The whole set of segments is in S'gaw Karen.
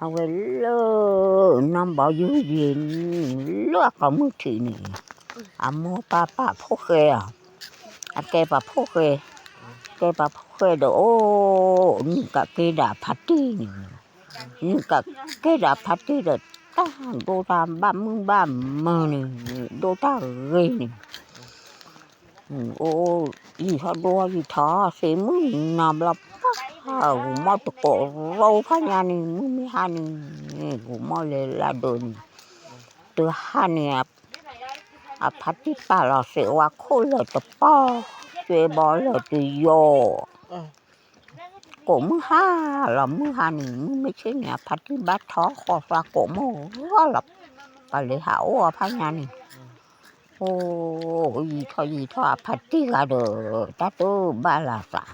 အဝဲလၢ နီၢ်ဘီယူၤယံၤ လၢအကိးမုၢ်ထံးန့ၣ် အမိၢ်ပၢ်ပာ်ဖိၣ်ဃဲဧါ, အကဲပာ်ဖိၣ်ဃဲ, ကဲပာ်ဖိၣ်ဃဲဒီးအိၣ် နုာ်ကးက့ၤဒီးအဖါတံၢ်န့ၣ်, နုာ်ကးက့ၤဒီးအဖါတံၢ်ဒီး တၢ်ဒိတၢ်ဘၣ်မုၢ်ဘၣ်မၢၤန့ၣ်, ဒိတၢ်ဂ့ၤန့ၣ် အိၣ် ယံာ်ထီၣ်ဒိယံာ်ထီၣ် သ့ၣ်မုၣ်နီၤဘျီ ပှၤ ဂီၤမီၢ်တကိးရိဖးညါန့ၣ် မုၢ်မ့ၢ်ဟါန့ၣ် ဂီၤမီၢ်လဲၤလၢဒိးန့ၣ် တဟါန့ၣ် အဖါတံၢ်ပာ်လီၤစဲးဝါခိၣ်လၢာ်တပီၢ် စဲးဘီလၢာ်တယိာ် ကိးမုၢ်ဟါလီၤ မုၢ်ဟါန့ၣ် မုၢ်မ့ၢ်ဆ့ၣ်န့ၣ် အဖါတံၢ်ဘၣ်ထီဃီသွါကိးမိၢ်ဂီၢ်လီၤ ပှၤလဲၤဟးအိၣ်အီၤဖးညါန့ၣ် အိၣ် ယံာ်ထီၣ်ယံာ်ထီၣ် အဖါတံၢ်ဂၤဒီး တၢ်တဘၣ်လၢ်သး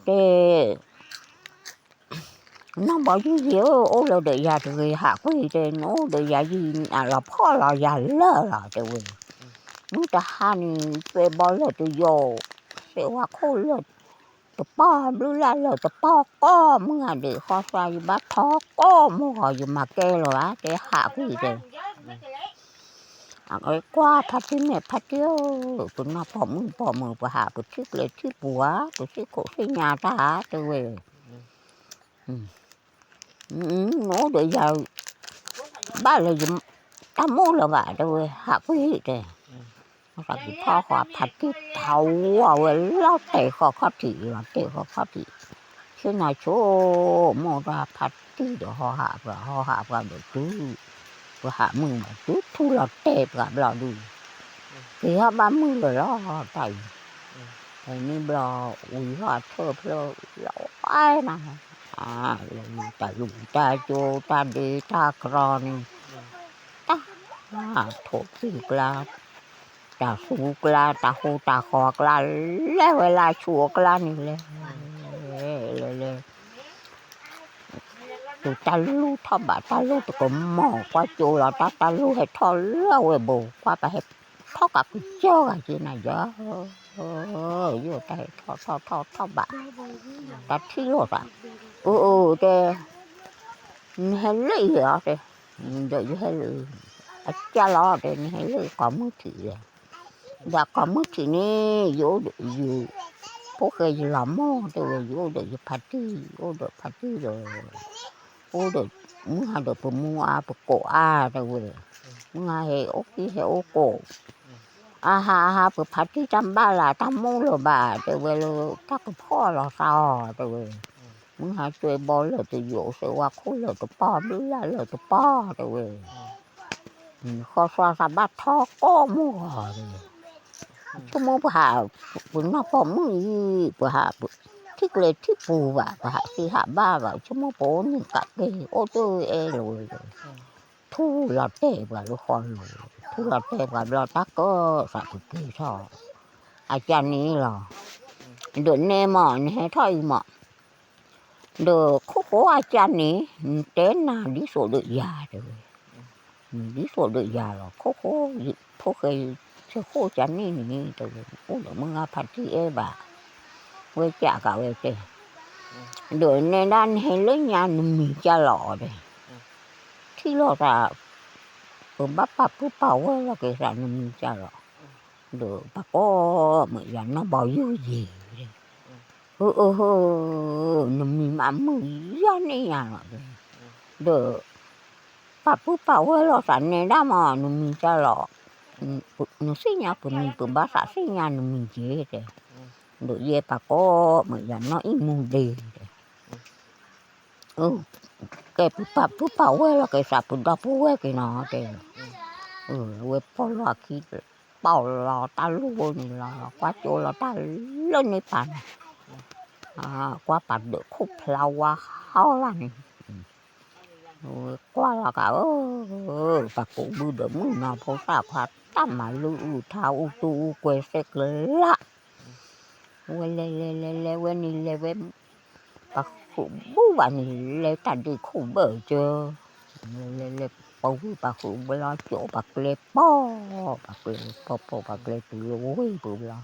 တဲ နီၢ်ဘီယူၤယံၤဧၢ အိၣ်လၢဒီးယၤတဂ့ၤ ဟးကွံာ်တဲ နအိၣ်ဒီးယၤယံၤ နလီၤဖှီၣ်လီၤယၤလၢာ်လီၤ တဲဝဲ မုၢ်တဟါန့ၣ် စဲးဘီလၢာ်တယိာ် စဲးဝါခိၣ်လၢာ်တပီၢ် ဘျုးလၢ်လၢာ်တပီၢ်ကိးမုၢ်ဂၤဒဲး ဃီသွါ ယဘၣ်ထီကိးမိၢ်ဂီၢ် ယမၤကဲလီၤဧါ တဲဟးကွံာ်တဲ အကကွၢ်ဖါတံၢ်မဲာ်ဖါတံၢ်ဧၢ ပနီၢ်ပိာ်မုၣ်ပိာ်မုၣ် ပဟးပထံၣ်ကျဲထံၣ်ပူၤဧါ ပသ့ၣ်ခိၣ်သ့ၣ်ညါတၢ်ဧါ တဲဝဲ နအိၣ်ဒီးယၤ ဘၣ်လၢယတၢ်မိၣ်လၢၤဘၣ် တဲဝဲ ဟးကွံာ်တဲ သးကဖီၣ်ဃီဖါတံၢ်ထီဝဲလီၤတဲာ်ဃီခီၣ်ထံးလီၤတဲာ်ဃီခီၣ်ထံး ဆ့ၣ်နီၤဆိ မိၢ်တၢ်ဖါတံၢ်ဒီးဟီဟးပှၤ ဟီဟးပှၤဒီးတုၤ ပဟးမုၢ်မး တုၤထူလီၤတဲာ်ပှၤဘျီဒုး က့ၤဟီၣ်ဘၣ်မုၢ်လၢာ်လီၤတၢ်အံၤ န့ၣ်ဘျီ ဝံၤဟီၣ်အထၢၣ်ဖျၢၣ်လီၤဝဲနၤ လၢတၢ်လူၢ်တၢ်ကၠိတၢ်ဒ့တၢ်ကြီန့ၣ် တၢ် ထိးသံၣ်ကျါ တၢ်သူကျါ တၢ်ဟူတၢ်ဃီၤကျါ လဲၤဝဲလၢဆူအကျါန့ၣ်လဲၤ လဲၤလဲၤ တုၤတၢ်လူၢ်ထီၣ်ဘး တၢ်လူၢ်တကမီၤ ကွၢ်ကၠိလီၤ တၢ်တၢ်လူၢ်ဟဲထီၣ်လၢဝဲဘိ ကွၢ်ပဟဲထီၣ်ကးကစၢၢ်ဂၤက့ၤနၤယၤ ယိၣ်တၢ်ဟဲထီၣ်ထီၣ်ထီၣ်ထီၣ်ဘး တၢ်ထံၣ်လိာ်သး အၢ အၢ တဲ နဟဲလၢအံၤလီၤတဲ ဒီးယဟဲလၢ အကၢ်လီၤတဲ နဟဲလၢကိးမုၢ်ထံးလဲၣ် ဒီးကိးမုၢ်ထံးန့ၣ် ယအိၣ်ဒီးယ ဖိၣ်ဃဲယလီၤမိၢ်တဲဝဲ ယအိၣ်ဒီးယဖါတံၢ် အိၣ်ဒီးဖါတံၢ်ဒီး အိၣ်ဒီး မုၢ်ဟါဒီးပမူအါပကိးအါတဲဝဲ မုၢ်ဟါဟဲအိၣ်ကံၢ်ဟဲအိၣ်ကိး အဟါအဟါ ပဖါတံၢ်တၢ်ဘၣ်လၢတၢ်မိၣ်လၢၤဘၣ် တဲဝဲလၢ တၢ်ကဖီၣ်လီၤသးအီၤတဲဝဲ မုၢ်ဟါစဲးဘီလၢာ်တယိာ် စဲးဝါခိၣ်လၢာ်တပီၢ် ဘျုးလၢ်လၢာ်တပီၢ်တဲဝဲ ဃီသွါသးဘၣ်ထီကိးမိၢ်ဂီၢ်တဲဝဲ ဆိကမိၣ်ပဟး ပနီၢ်ပိာ်မုၣ်အံၤ ပဟး ထံၣ်ကျဲထံၣ်ပူၤဘၣ် ပဟးသ့ဟးဘၣ်ဘၣ် ဆိကမိၣ်ပအိၣ်န့ၣ်ကးက့ၤ အိၣ်တအဲၣ်လီၤဝဲ ထူလီၤတဲာ်ပှၤလၢဃီလီၤ ထူလီၤတဲာ်ပှၤဘျီတၢ်ကၢၣ်သးကက့ၤထီၣ် အကန့ၣ်လီၤ ဒီးနဲမး နဟဲထီၣ်အံၤမး ဒီးခိၣ်ဃိအကန့ၣ် နတဲနၤဒ်သိးဒီးယၤတဲဝဲ ဒ်သိးဒီးယၤလီၤ ခိၣ်ဃိ ဖိၣ်ဃဲ ဆၢဃိၣ်ကန့ၣ်န့ၣ် တဲဝဲ အိၣ်ဒီးမုၢ်ဂၤဖါတံၢ်အဲၣ်ဘၣ် ဝဲကးကးဝဲတဲ ဒီးနဲဒၣ်နဟဲလၢညါနမံၤကၢ်လီၤတဲ ထံၣ်လိာ်သး ပဘၣ်ပာ်ပုၢ်ပာ်ဝဲၢ်လီၤက့ၤသးနမံၤကၢ်လီၤ ဒီးပှၤကိးမုၢ်ယၤနီၢ်ဘီယူၤယံၤ အၢ အၢ နမံၤမးမုာ်ယါန့ၢ်ယၤလီၤ ဒီး ပာ်ပုၢ်ပာ်ဝဲၢ်လိာ်သးနဲဒၣ်မး နမံၤကၢ်လီၤ နသ့ၣ်ညါပမံၤ ပဘၣ်သးသ့ၣ်ညါနမံၤက့ၤတဲ ဒီးယဲပှၤကိးမုၢ်ယၤနီၢ်အံၣ်မူဒ့တဲ ကဲပပာ်ပုၢ်ပာ်ဝဲၢ်လိာ်က့ၤသး ပဒီပုၢ်ဝဲၢ်က့ၤနီၤတဲ အဝဲပီၢ်လီၤခံ ပီၢ်လီၤတၢ်လူၢ်ဝဲန့ၣ်လီၤ ကွၢ်ကၠိလီၤတၢ်လၢန့ၣ်ပၤန့ၣ် ကွၢ်ပာ်ဒၢးခိၣ်ဖျါဝါဟီလၢန့ၣ် ဝဲကွၢ်လီၤကးဧၢ ပှၤကူးဘုဒီးမုၣ်နီၤဖိသၣ်ခွါ တၢ်မၤလုၢ်အုၣ်ထါအူတူၢ်အူကွဲသဲကျၢလၢ ဝဲလဲၤလဲၤလဲၤလဲၤဝဲန့ၣ်လဲၤဝဲ ပှၤကူးဘုဘၣ်န့ၣ် လဲၤတၢ်ဒ့ခိၣ်ဘၢၣ်ကၢ လဲၤလဲၤလဲၤ ပှၤဝံၢ်ပှၤကူးဘျီကၠိပှၤကျဲပီၢ် ပှၤကျဲပီၢ်ပီၢ် ပှၤကျဲတုၤလၢဝ့ၢ်ပူၤဘျီ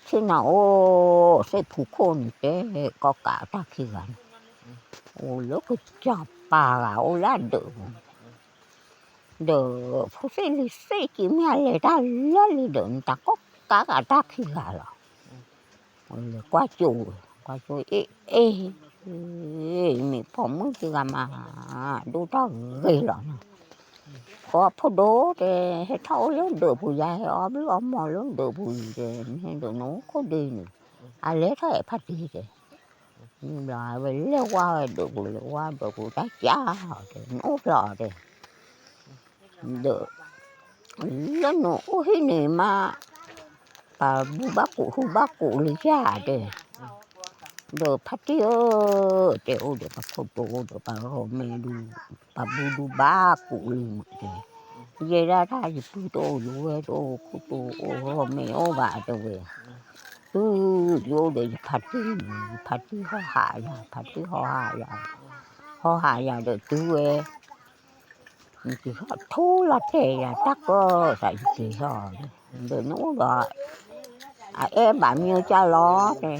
ဆ သ့ၣ်နၤအိၣ်သ့ၣ်ဖူခိၣ်န့ၣ်တဲ ကီၢ်ကးအတၢ်ခံဂၤန့ၣ်, အိၣ်လၢကစၢ်ပၤဂၤအိၣ်လၢအဒၢးပူၤ, ဒီးဖိသ့ၣ်လံၤသ့ၣ်က့ၤမ့ၢ်အလဲၤတၢ်လၢလံဒီး နတၢ်ကီၢ်ကးအတၢ်ခံဂၤလီၤ. လဲၤကွၢ်ကၠိဝဲ, ကွၢ်ကၠိအ့ၣ်အ့ၣ်, မ့ၢ်ပိာ်မုၣ်ခံဂၤမး ဒိၣ်တၢ်ဂ့ၤလီၤနီၤ. ဃိးဖိဒိၣ်တဲ ဟဲထီၣ်အိၣ်လၢဒၢးပူၤ ယၤဟဲအီၣ်ဘျုးအီမီၤလၢဒၢးပူၤအံၤတဲ နဟဲဒၢးနအိၣ်ခိၣ်ဒ့န့ၣ်, အလဲၤထီၣ်အဲၣ်ဖါတံၢ်တဲ, မ့ၢ်ဘျီဝဲလဲၤဝါဝဲဒၢးပူၤ လဲၤဝါဒၢးပူၤတၢ်ကၢ်အီၤတဲ နအိၣ်ဖျီၣ်အီၤတဲ ဒီး လၢနအိၣ်ဟံၣ်န့ၣ်မး ပှၤဘူဘၣ်ကူးဟုဘၣ်ကူးလံယၤတဲ, ဒီးဖါတံၢ်ဧၢ, တဲအိၣ်ဒီးပှၤခိၣ်တိၤအိၣ်ဒီးပှၤရိၤမဲဒုး, ပှၤဘူဒုးဘၣ်ကူးလံမးတဲ, ယဲဒၣ်တၢ်ယပုၢ်တအိၣ် ယဝဲၢ်တအိၣ် ခိၣ်တိၤအိၣ်ရိၤမဲအိၣ်ဘၣ်တဲဝဲ, တုၤယအိၣ်ဒီးယဖါတံၢ်န့ၣ် ယဖါတံၢ်ဟီၣ်ဟးယၤ ဖါတံၢ်ဟီၣ်ဟးယၤ, ဟီၣ်ဟးယၤဒီးတုၤဝဲ ယက့ၤထီၣ်ထူလီၤတဲာ်ယၤတၢ်ကီၢ်သးယက့ၤထီၣ်, ဒီးနအိၣ်ဒီး အအဲၣ်ဘၣ်မ့ၢ်ကၢ်လီၤတဲ,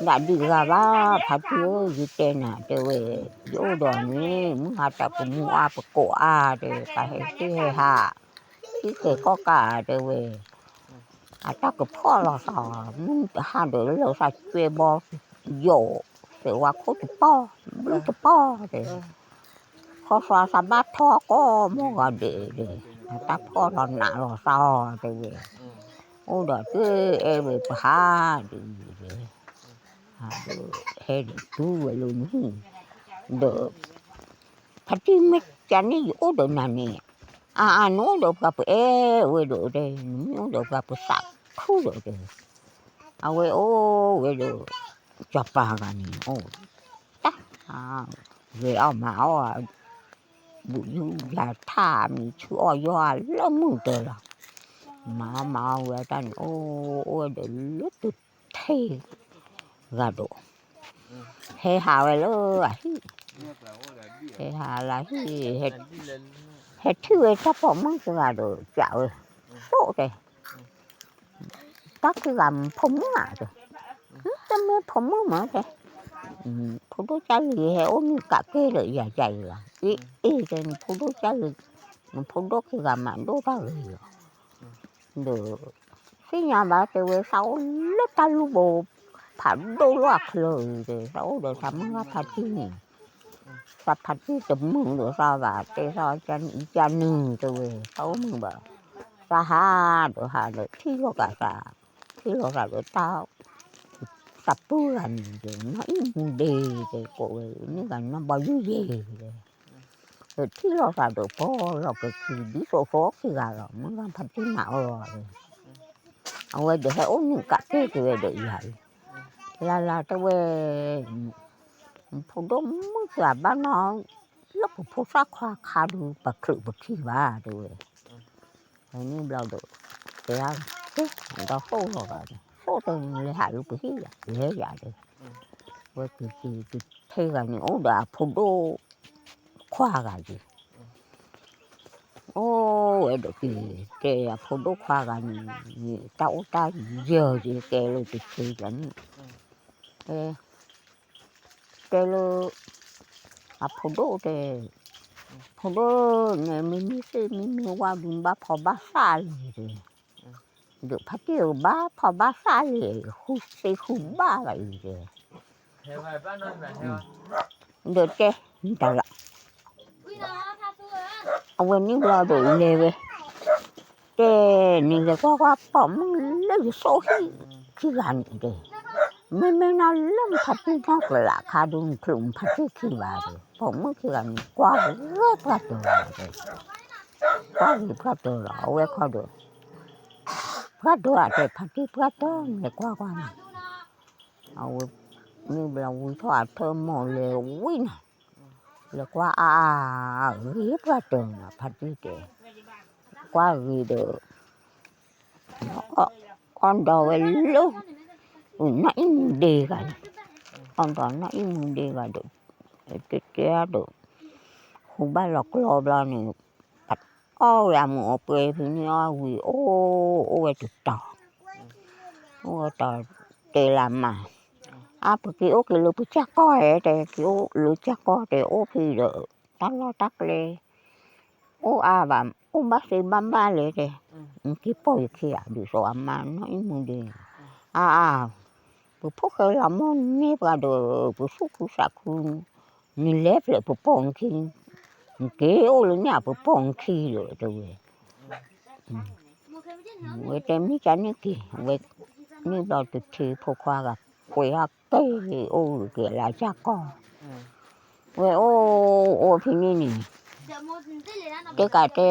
ဒၣ်ဒံးဂၤဘၣ် ဖါတံၢ်ဧၢ ယတဲနၤတဲဝဲ, ယအိၣ်ဒီးန့ၣ် မုၢ်ဟါတၢ်ကမူအါပကိးအါတဲ ပှၤဟဲသ့ၣ်ဟဲဟး, သံဃဲၤကီၢ်ကးတဲဝဲ, အတၢ်ကဖီၣ်လီၤသး, မုၢ်ဟါဒီးလီၤသးကွဲဘီ, ယိာ်, သဲးဝါခိၣ်တပီၢ်, ဘျုးတပီၢ်တဲ ခီသွါသးဘၣ်ထီကီၢ်မီၢ်ဂၤဒဲးဒဲး, အတၢ်ဖီၣ်လီၤနးလီၤသးအီၤတဲဝဲ, အိၣ်ဒီးတအဲၣ်ဝဲပဟးဒ်အံၤတဲ, ဟဲဒီးတုၤဝဲလၢနဟံၣ်, ဒီး ဖါတံၢ်မ့ၢ်ကန့ၣ်ယအိၣ်ဒီးနၤန့ၣ်, အါအါ နအိၣ်ဒီးပှၤပအဲၣ်ဝဲဒီးတဲ, နမ့ၢ်အိၣ်ဒီးပှၤပသးခုဒီးတဲ, အဝဲအိၣ်ဝဲဒီး စီၤပၤဂၤန့ၣ်အိၣ်, တၢ်, ဂဲၤအီၣ်မၤအီၣ်, ဘူးယူယၤထၣ်မံၤဆူအီၣ်ယီၢ်အလၢမုၢ်တၢၤလီၤ, မၤအီၣ်မၤအီၣ်ဝဲတၢ်န့ၣ် အိၣ်အိၣ်ဝဲဒီးလၢတထံဂၤဒီး ဟဲဟးဝဲလၢအဟံၣ်, ဟဲဟးလၢဟံၣ်, ဟဲထံၣ်ဝဲတၢ်ပိာ်မုၣ်တဂၤဒီး ကးဝဲ, သိၣ်တဲ, တၢ်ခံဂၤမ့ၢ်ဖိမုၣ်ဧါတဲ, တမ့ၢ်ဖိမုၣ်မးတဲ, ဖိဒိၣ်ကၢ်လံၤဟဲအိၣ်နုာ်ကးကဲလၢယၤကၢ်အံၤလီၤ, အ့ၣ်အ့ၣ်တဲ နဖိဒိၣ်ကၢ်လံၤ, နဖိဒိၣ်ခံဂၤမးဒိၣ်တၢ်ဂ့ၤလီၤ ဒီး သ့ၣ်ညါဘၣ်တဲဝဲ သးအိၣ်လၢတၢ်လူၢ်ဘိ ဖးဒိၣ်လီၤအချၢအံၤတဲ သးအိၣ်ဒီးသးမုၢ်ဂၤဖါတံၢ်န့ၣ်, သးဖါတံၢ်တမုာ်ဒီးသးဘၣ် တဲသးအီၤကန့ၣ်အံၤကန့ၣ်တဲဝဲ သးအိၣ်မုာ်ဘၣ်, သးဟးဒီးဟးဒီးထံၣ်လိာ်ကးသး, ထံၣ်လိာ်သးဒီးတၢ် သးပုၢ်ဂၤန့ၣ်တဲ နီၢ်အံၣ်မူဒ့တဲ ကိးဝဲ န့ၢ်ဂၤနီၢ်ဘီယူၢ်ယဲၢ်တဲ ဒီးထံၣ်လိာ်သးဒီးပီၢ်လီၤက့ၤခံ ဒ်သိးသိးခံဂၤလီၤ မုၢ်ဂၤဖါတံၢ်မၤအီၤလီၤ, အဝဲဒီးဟဲအိၣ်နုာ်ကးကဲက့ၤဝဲဒီးယၤအံၤ, လၢ်လၢ်တဲဝဲ ဖိဒိၣ်မုၣ်တဂၤဘၣ်နီၤ လၢပဖိသၣ်ခွါခါဒုး ပချုးပခံဘၣ်တဲဝဲ, န့ၣ်ဘျီဒီး တဲ, ဒီးသိၣ်လီၤဂာ်န့ၣ် သိၣ်တဲလဲၤဟးလၢပဟံၣ်ယၤ လဲၤယၤတဲ, ဝဲက့ၤက့ၤက့ၤ ထဲဂၤန့ၣ် အိၣ်ဒီးအဖိဒိၣ်ခွါဂၤက့ၤ အိၣ်ဝဲဒီးက့ၤ တဲအဖိဒိၣ်ခွါဂၤန့ၣ် တၢ်အိၣ်တၢ်ယၢၤက့ၤ တဲလၢတဆံန့ၣ်, တဲ တဲလၢ အဖိဒိၣ်တဲ, ဖိဒိၣ်န့ၣ် မ့မ့ၢ်သ့ၣ်မ့မ့ၢ်ဝါဒုး ဘၣ်ဖီဘၣ်သၣ်လံတဲ, ဒီးဖါတံၢ်ဧၢဘၣ်ဖီဘၣ်သၣ်လံ ဃုသ့ဃုဘၣ်လံတဲ, ဒီးတဲ တၢ်လီၤ အဝဲန့ၣ်ဘျီဒီးလဲၤဝဲ, တဲ နလဲၤကွၢ်ကွၢ်ပိာ်မုၣ်လၢယသိၣ်ဟံၣ်ခံဂၤန့ၣ်တဲ, မ့မ့ၢ်နီၢ်လၢနဖါတံၢ်နီၢ်ကလးခါဒုး နချုးနဖါတံၢ်ခံဘၣ်တဲ, ပိာ်မုၣ်ခံဂၤန့ၣ် ကွၢ်ဂ့ၤပှၢ်တၢၢ်လီၤတဲ, ကွၢ်ဂ့ၤပှၢ်တၢၢ်လီၤ အဝဲခီဒီး ပှၢ်တၢၢ်ဧါတဲ ဖါတံၢ်ပှၢ်တၢၢ် နလဲၤကွၢ်ကွၢ်န့ၣ်, အဝဲ န့ၣ်ဘျီဝံထီၣ်အထၢမိၢ်လဲၤဝံနီၤ, လဲၤကွၢ်အါအါ ဂ့ၤပှၢ်တၢၢ်နီၤ ဖါတံၢ်တဲ, ကွၢ်ဂ့ၤဒီး အီၣ်ဒီးဝဲလၢ နီၢ်အံၣ်မူဒ့ဂၤန့ၣ်, အီၣ်ဒီးနီၢ်အံၣ်မူဒ့ဂၤဒီး တဲတဲဒီး ဟူဘၣ်လီၤကျီဘျီန့ၣ် အီၣ်ဝဲအမူးအပှဲၤဖဲန့ၣ်အီၣ်ဝံၤ အိၣ်အိၣ်ဝဲတတီၤ, အိၣ်တၢ်တဲလၢမၤ, အါ ပက့ၤအိၣ်က့ၤလၢပကၢ်ကီၢ်ဧါ တဲ က့ၤအိၣ်လၢကၢ်ကီၢ်တဲ အိၣ်ဖဲဒီး တၢ်လီၢ်တၢ်ကျဲ အိၣ်အါဘၣ် အိၣ်ဘၣ်သ့ဘၣ်ဘၣ်လဲၣ်တဲ, နက့ၤပိာ်ယခံဂၤ ဒ်သိးအမါနီၢ်အံၣ်မူဒ့, အါအါ ပဖိၣ်ဃဲလီၤမ့ၢ်န့ၢ်ပှၤဒီး ပသူၣ်ခုသးခု, နလဲၤဖျဲးပပိာ်နခံ, နက့ၤအိၣ်လၢန့ၣ် ပပိာ်နခံဒီးတဲဝဲ ဝဲတဲမ့ၢ်ကန့ၣ်က့ၤ, ဝဲ န့ၣ်ဘျီတထံဖိခွါဂၤ ပှဲၤအီၣ်က့ၤအိၣ်က့ၤလၢကၢ်ကီၢ်, ဝဲအိၣ်အိၣ်ဖဲန့ၣ်န့ၣ်, တဲကးတဲ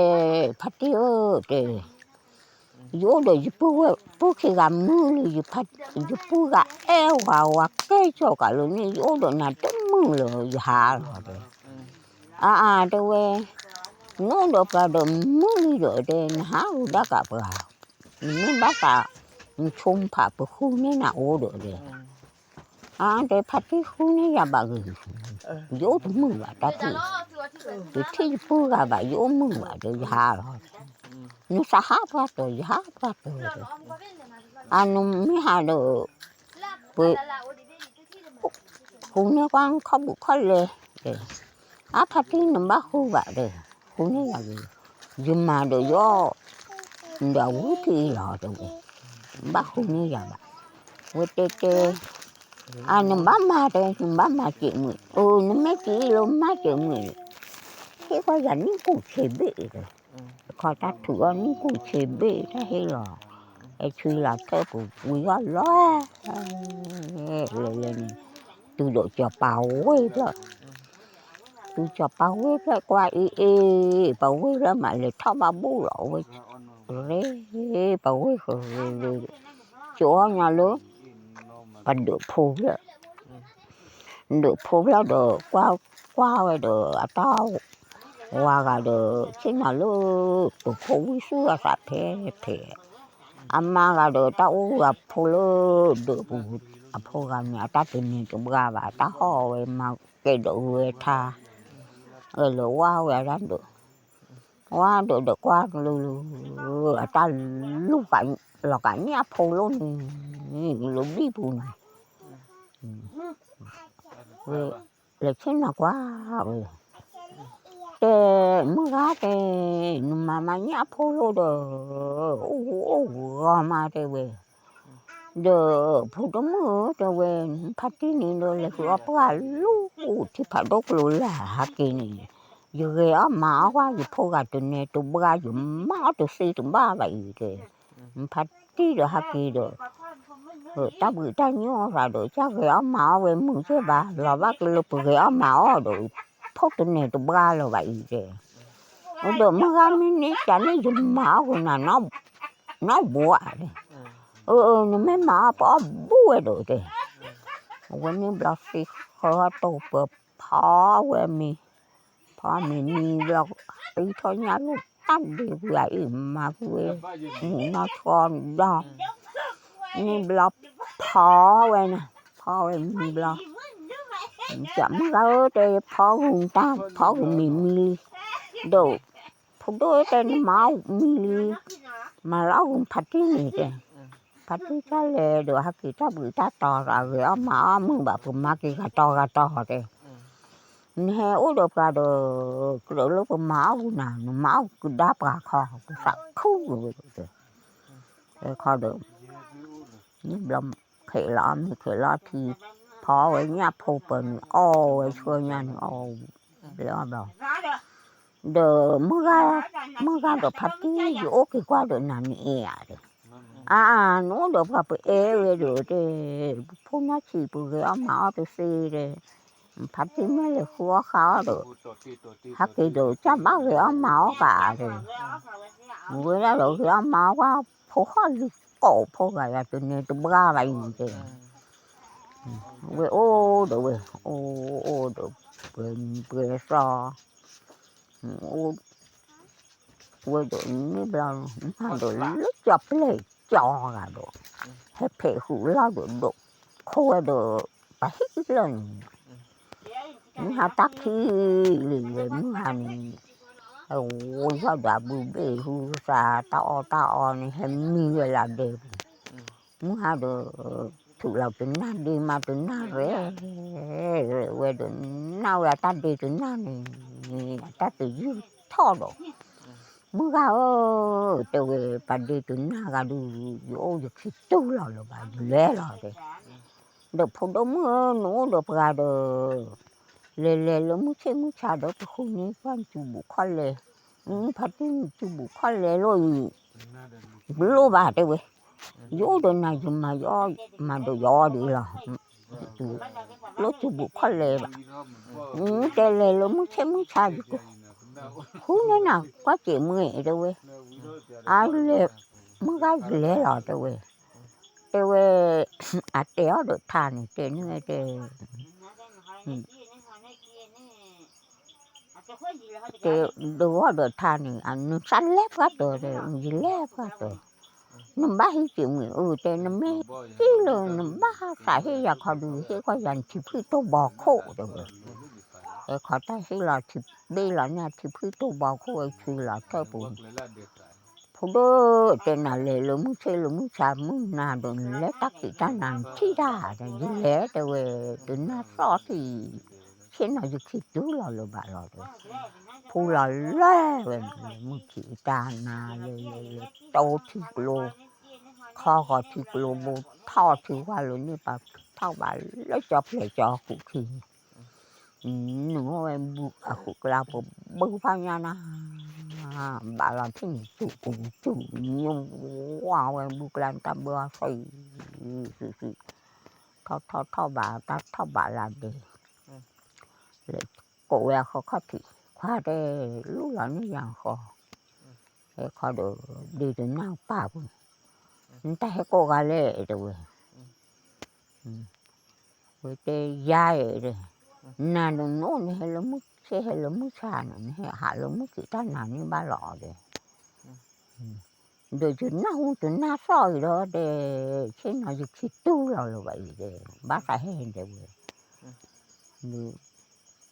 ဖါတံၢ်ဧၢ တဲ ယအိၣ်ဒီးယပုၢ်ဝဲၢ် ပုၢ်ခံဂၤမုာ်လံ, ယပုၢ်ဂၤအဲၣ်ဝၤ ဝၤကဲကၠီၤကးလၢန့ၣ် ယအိၣ်ဒီးနၤတမုာ်လၢၤ ယဟးလီၤတဲ, အါအါတဲဝဲ, နအိၣ်ဒီးပှၤဒီးမုာ်လံဒီးတဲ နဟးဂီၤဒၣ်ကးပှၤ, နမ့ၢ်ဘၣ်သး နဆိဖးပဃုန့ၢ်နၤအိၣ်ဒီးတဲ, အါတဲဖါတံၢ်ဃုန့ၢ်ယၤဘၣ်ဂ့ၤ, ယအိၣ်တမုာ်ဘၣ်တၢ်ထံၣ်, ယထံၣ်ယပုၢ်ဂၤဘၣ် ယအိၣ်မုာ်ဘၣ်ဒီးယဟးလီၤ, နသးဟးပှၢ်တီၤ ယဟးပှၢ်တီၤ, အနမ့ၢ်ဟးဒီး ပ ဃုန့ၢ်ကွၢ်ခီၣ်ဘုးခီၣ်လဲ, အါဖါတံၢ်နဘၣ်ဃုဘၣ်ဒီး ဃုန့ၢ်ယၤဂ့ၤ, ယမၤဒီးယီၣ် ဒီးဝံၤဖံလီၤတဲဝဲ, ဘၣ်ဃုန့ၢ်ယၤဘၣ်, ဝဲတဲတဲ, အါနဘၣ်မၤတဲ နဘၣ်မၤစဲးမုာ်, အၢ နမ့ၢ်က့ၤလၢမၤစဲးမုာ်, ဟ့ၣ်ကွၢ်ယၤနံၣ်ကူၣ်ဆံးဘ့ၣ်, ခီတၢ်ထုးအီၣ်နံၣ်ကူၣ်ဆံးဘ့ၣ်တၢ်ဟ့ၣ်လီၤ, အဲဆံလီၤထၢၣ်ပူၤဝံၤအီၣ်လီၤ လဲၤလဲၤန့ၣ်, တုၤဒီးစီၤပၤဝ့ၢ်ဖျၢၣ်, တုၤစီၤပၤဝ့ၢ်ဖျၢၣ်ကွၢ်အ့ၣ်အ့ၣ်, ပှၤဝ့ၢ်ဖျၢၣ်မးလဲၤထီၣ်ဘၣ်ဘူၣ်လီၤဝဲ, ရ့, ပှၤဝ့ၢ်ဃီ, ကၠီအီၣ်ညါလၢ ပှၤဒၢးဖိဖျၢၣ် ဒၢးဖိဖျၢၣ်ဒီး ကွၢ်ဝဲဒီး အတၢ်ဝၤဂၤဒီး ဆ့ၣ်နီၤလၢ တိာ်ခိၣ်ဝံၣ်သူၣ်အသးဖဲဖဲ, အမါဂၤဒီး တၢ်အိၣ်ဂၤဖိလၢ ဒၢးပူၤ အဖိဂၤန့ၣ် အတၢ်တန့ၢ်တဘှါဘၣ် အတၢ်ဟီၣ်ဝဲမၤကဲဒီးဝဲထါ, အလဲၤဝါဝဲအတၢ်ဒၢး, ဝါဒၢးဒီးကွၢ်လၢ အတၢ်လူၤဃာ်လီၤကးန့ၢ်အဖိလီၤန့ၣ်, လၢဘံၣ်ပူၤန့ၣ် ဝဲလဲၤဆ့ၣ်နီၤကွၢ်ဝဲ, တဲ မုၢ်ဂၤတဲ, နမၤမၤန့ၢ်အဖိလီၤဒီး အိၣ်ဂူအိၣ်ဂီၤမးတဲဝဲ, ဒီးဖိတမုၣ်ဧၢတဲဝဲ, ဖါတံၢ်န့ၣ်ဒီး လဲၤဃုအီၣ်ပှၢ်လူၤထံဖးဒိၣ်ကျိၤလၢဟးက့ၤန့ၣ်, ယဂဲၤအီၣ်မၤအီၣ်ကွၢ်ယဖိဂၤတနဲတဘှါ ယမၤအီၣ်တသ့တဘၣ်ဘၣ်အံၤတဲ, ဖါတံၢ်ဒီးဟးက့ၤဒီး တၢ်ဘှံးတၢ်ညိၣ်အသးဒီး ကစၢ်ဂဲၤအီၣ်မၤအီၣ်ဝဲမုာ်က့ၢ်ဘၣ် လီၤဘၣ်ကလၢပဂဲၤအီၣ်မၤအီၣ်ဒီး ဖိတနဲတဘှါလၢၤဘၣ်အံၤတဲ, ဒီးမုၢ်ဂၤမ့ၢ်န့ၢ်ကန့ၣ် ယမၤအီၣ်ဂ့ၤနၤ နီၢ်ဘှါတဲ, အၢ နမ့ၢ်မၤအီၣ်ပအီၣ်ဘူၣ်ဝဲဒီးတဲ, အဝဲန့ၣ်ဘျီသ့ဃၢထီၣ်ပၢၤဖီဝဲမ့ၤ, ဖီမ့ၤမံဘျီ သံထီၣ်ညၣ်လိာ်တၢ်ဒ့ကွံာ်အအံၤမၤကွံာ်ဝဲ, မုၢ်နီၢ်ထီဒီး န့ၣ်ဘျီဖီဝဲန့ၣ်, ဖီဝဲမံဘျီ, မုၢ်ဂၤဧၢတဲ ဖီဂုာ်တၢ် ဖီဂုာ်မ့ၤမံလံ, ဒီး ဖိဒိၣ်တဲ နမၤအီၣ်မံလံ, မၤလၢအဂုာ်ဖါတံၢ်န့ၣ်တဲ, ဖါတံၢ်တၢ်လဲၤဒီး ဟဲက့ၤတၢ်ဘှံးတၢ်တီၤသး ဂဲၤအီၣ်မၤအီၣ်မုာ်ဘၣ် ပမၤက့ၤဂၤတီၤဂၤတီၤတဲ, နဟဲအိၣ်ဒီးပှၤဒီး ကြၢးလၢပမၤအီၣ်ဂုာ်နၤ နမၤအီၣ်ကဒါပှၤခီ ပသးခုဝဲတဲ, ခီဒီး န့ၣ်ဘျီ ခဲးလီၤမ့ၤခဲးလီၤထံ, ဖီဝဲညၣ်ဖိပၢၤန့ၣ် အီၣ်ဝဲဆှၢညၣ်န့ၣ်အီၣ်, ဘျီဘျီ, ဒီး မုၢ်ဂၤဒီးဖါတံၢ် ယအိၣ်က့ၤကွၢ်ဒီးနၤန့ၣ်အဲၣ်ဧါတဲ, အါ နအိၣ်ဒီးပှၤပအဲၣ်ဝဲဒီးတဲ, ပဖိညၣ်ဆံးပဂဲၤအီၣ်မၤအီၣ်တသ့တဲ, ဖါတံၢ်မ့ၢ်လဲၤဃုအီၣ်ဃုအီၣ်ဒီး ဟဲက့ၤဒီး ကဘၣ်ဂဲၤအီၣ်မၤအီၣ်ကဒီး, ဝဲဒၣ်ဒီးဂဲၤအီၣ်မၤအီၣ်ဝဲ ဖိဟီၣ်လံကိးဖိဂၤယၤ တန့ၢ်တဘှါဘၣ်အံၤတဲ, ဝဲအိၣ်ဒီးဝဲ အိၣ်အိၣ်ဒီး ပှဲၤမံပှဲၤသီ အိၣ်ဝဲဒီးန့ၣ်ဘျီ မုၢ်ဟါဒီးလၢကၠီၤပျဲၢ်ကၠီၤဂၤဒီး ဟဲဖဲးဃုာ်လီၢ်ဒီးဒိးခိၣ်ဝဲဒီး ပှၤဟံၣ်လၢာ်န့ၣ် မုၢ်ဟါတၢ်ခံးလံဝဲ မုၢ်ဟါန့ၣ် အဝဲယီၢ်ဒီးအဘုဘ့ၣ်ဟူသး တၢ်အီၣ်တၢ်အီန့ၣ် ဟဲမံဝဲလၢဒဲပူၤ, မုၢ်ဟါဒီး ထုးလီၤတနၢ်ဒ့မးတနၢ်ရဲၣ် ဝဲဒီး နၢ်ဝဲအတၢ်ဒ့တနၢ်န့ၣ် အတၢ်တယုၢ်ထီၣ်ဒီး မုၢ်ဂၤဧၢ, တဲဝဲ ပှၤဒ့တနၢ်ဂၤဒုး ယအိၣ်ယခံတူၢ်လီၤလၢၤဘၣ် ယလဲၤလီၤတဲ, ဒီးဖိဒိၣ်မုၣ်ဧၢ နအိၣ်ဒီးပှၤဒီး လဲၤလဲၤလၢမုၢ်ဆ့ၣ်မုၢ်ဆါဒီး ပဃုန့ၢ်ပှၤနစုဘူးခီၣ်လဲၤ, ဖါတံၢ်နစုဘူးခီၣ်လဲၤလိၣ်အံၤ, တလိၣ်ဘၣ်တဲဝဲ, ယအိၣ်ဒီးနၤ ယမၤယီ မၤဒီးယီဒ်လီၤ, လိၣ်စုဘူးခီၣ်လဲၤဘၣ်, တဲလဲၤလၢမုၢ်ဆ့ၣ်မုၢ်ဆါယက ဃုန့ၢ်နၤကွၢ်စဲးမ့ၢ်တဲဝဲ, အလဲၤ မုၢ်ဂၤယလဲၤလီၤတဲဝဲ, တဲဝဲ အတဲအီၤဒီးထါန့ၣ် တဲန့ၢ်ဝဲတဲ တဲဒုးဂီၢ်ဒီးထါန့ၣ် အနုၤသးလဲၤပှၢ်တၢၢ်တဲ ယလဲၤပှၢ်တၢၢ်, နဘၣ်ဟံးစ့းမ့ၢ်အၢတဲ နမ့ၢ်ဟံးလၢနဘၣ်သးဟ့ၣ်ယၤခီဒုး ဟ့ၣ်ကွၢ်ယၤနထံဖှံၣ်တိၢ်ဘီခိၣ်တဲဝဲ, အဲခီတၢ်ဟ့ၣ်လီၤထံဘ့ၣ်လီၤန့ၢ်အထံဖှံၣ်တိၢ်ဘီခိၣ်ဝဲဆံလီၤထၢၣ်ပူၤ ဖိဒိၣ်တဲနၤလဲၤလၢမုၢ်ဆ့ၣ်လၢမုၢ်ဆါမုၢ်နၤဒီး နလဲၤတၢ်ခံးတၢ်နၤနထံၣ်တၢ်ဒီး ယလဲၤတဲဝဲ, တနၢ်သီၣ်ထံၣ်, ဆ့ၣ်နီၤယခံးတုၤလီၤလၢၤဘၣ်လီၤတဲ, ဖူလီၤလၢဝဲန့ၣ် မုၢ်ထံးတၢ်နၤလဲၤလဲၤလဲၤ တိထံကျိ, ခီဂီၤထံကျိဘိ ထီၣ်ထံဝါလၢန့ၣ်ပၤထီၣ်ဘၣ်လၢကၠီဖျဲးကၠီဃုာ်ခံန့ၣ် နုာ်ဝဲဘူးအဃုာ်ကျါပူၤ ဘုဖးညါနၤ, ဘၣ်လီၤထံၣ်န့ၣ် စူးစူးညိဝါဝဲဘူးကျါတၢ်ဘၢအီၤဆံး, စံးစံး, ထီၣ်ထီၣ်ထီၣ်ဘၣ်တၢ်ထီၣ်ဘၣ်လၢဒဲး, လဲၤကိးဝဲအဃီခီၣ်ထံး ခွါတဲ, လူလီၤန့ၢ်ယၤဃီ, ဟဲခီဒီး ဒ့တနၢ်ပာ်ပူၤ, နတၢ်ဟဲကိးဂၤလဲၣ်တဲဝဲ ဝဲတဲယၤအဲၣ်ဒီး, နၤဒ်နအိၣ်နဟဲလၢမုၢ်ဆ့ၣ်ဟဲလၢမုၢ်ဆါန့ၣ် နဟဲဟးလၢမုၢ်ထံးတၢ်နၤန့ၣ်ဘၣ်လီၤဒီး, ဒီးယနၢ်ဟူတနၢ်သီၣ်အံၤဒီးတဲ, ဆ့ၣ်နီၤယခံးတုၤလီၤလၢၤဘၣ်အံၤတဲ, ဘၣ်သးဟဲတဲဝဲ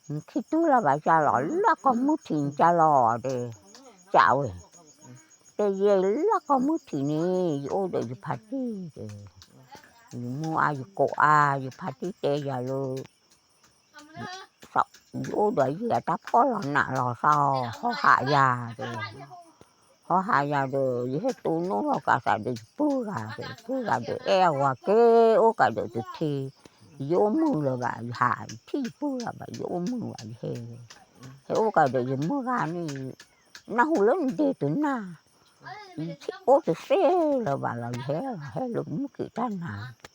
နခံးတုၤလီၤဘၣ်ကၢ်လီၤ လၢကီၢ်မုၢ်ထံးန့ၣ်ကၢ်လီၤတဲ, ကၢ်ဝဲ, တဲယဲလၢကီၢ်မုၢ်ထံးန့ၣ် ယအိၣ်ဒီးယဖါတံၢ်တဲ, ယမုၢ်အါယကိးအါ ယဖါတံၢ်တဲယၤလၢ ယအိၣ်ဒီးယဲအတၢ်ဖှီၣ်လီၤနးလီၤသီ, ဟီဟးယၤတဲ, ဟီဟးယၤဒီး ယဟဲတိၢ်နီၣ်လီၤကးသးဒီးယပုၢ်ဂၤဒီး ပုၢ်ဂၤဒီး အဲၣ်အဝၤက့ၤအိၣ်ကးဒီးတထံ, ယအိၣ်မုာ်လၢၤဘၣ် ယဟးယထံၣ်ယပုၢ်ဂၤဘၣ် ယအိၣ်မုာ်ဘၣ်ယဟဲ, ဟဲအိၣ်ကးဒီးယမုၢ်ဂၤန့ၣ်, နၢ်ဟူလၢနဒ့တနၢ်, ယအိၣ်တသ့လၢၤဘၣ်လီၤ ယဟဲလီၤ ဟဲလၢမုၢ်ထံးတၢ်နၤ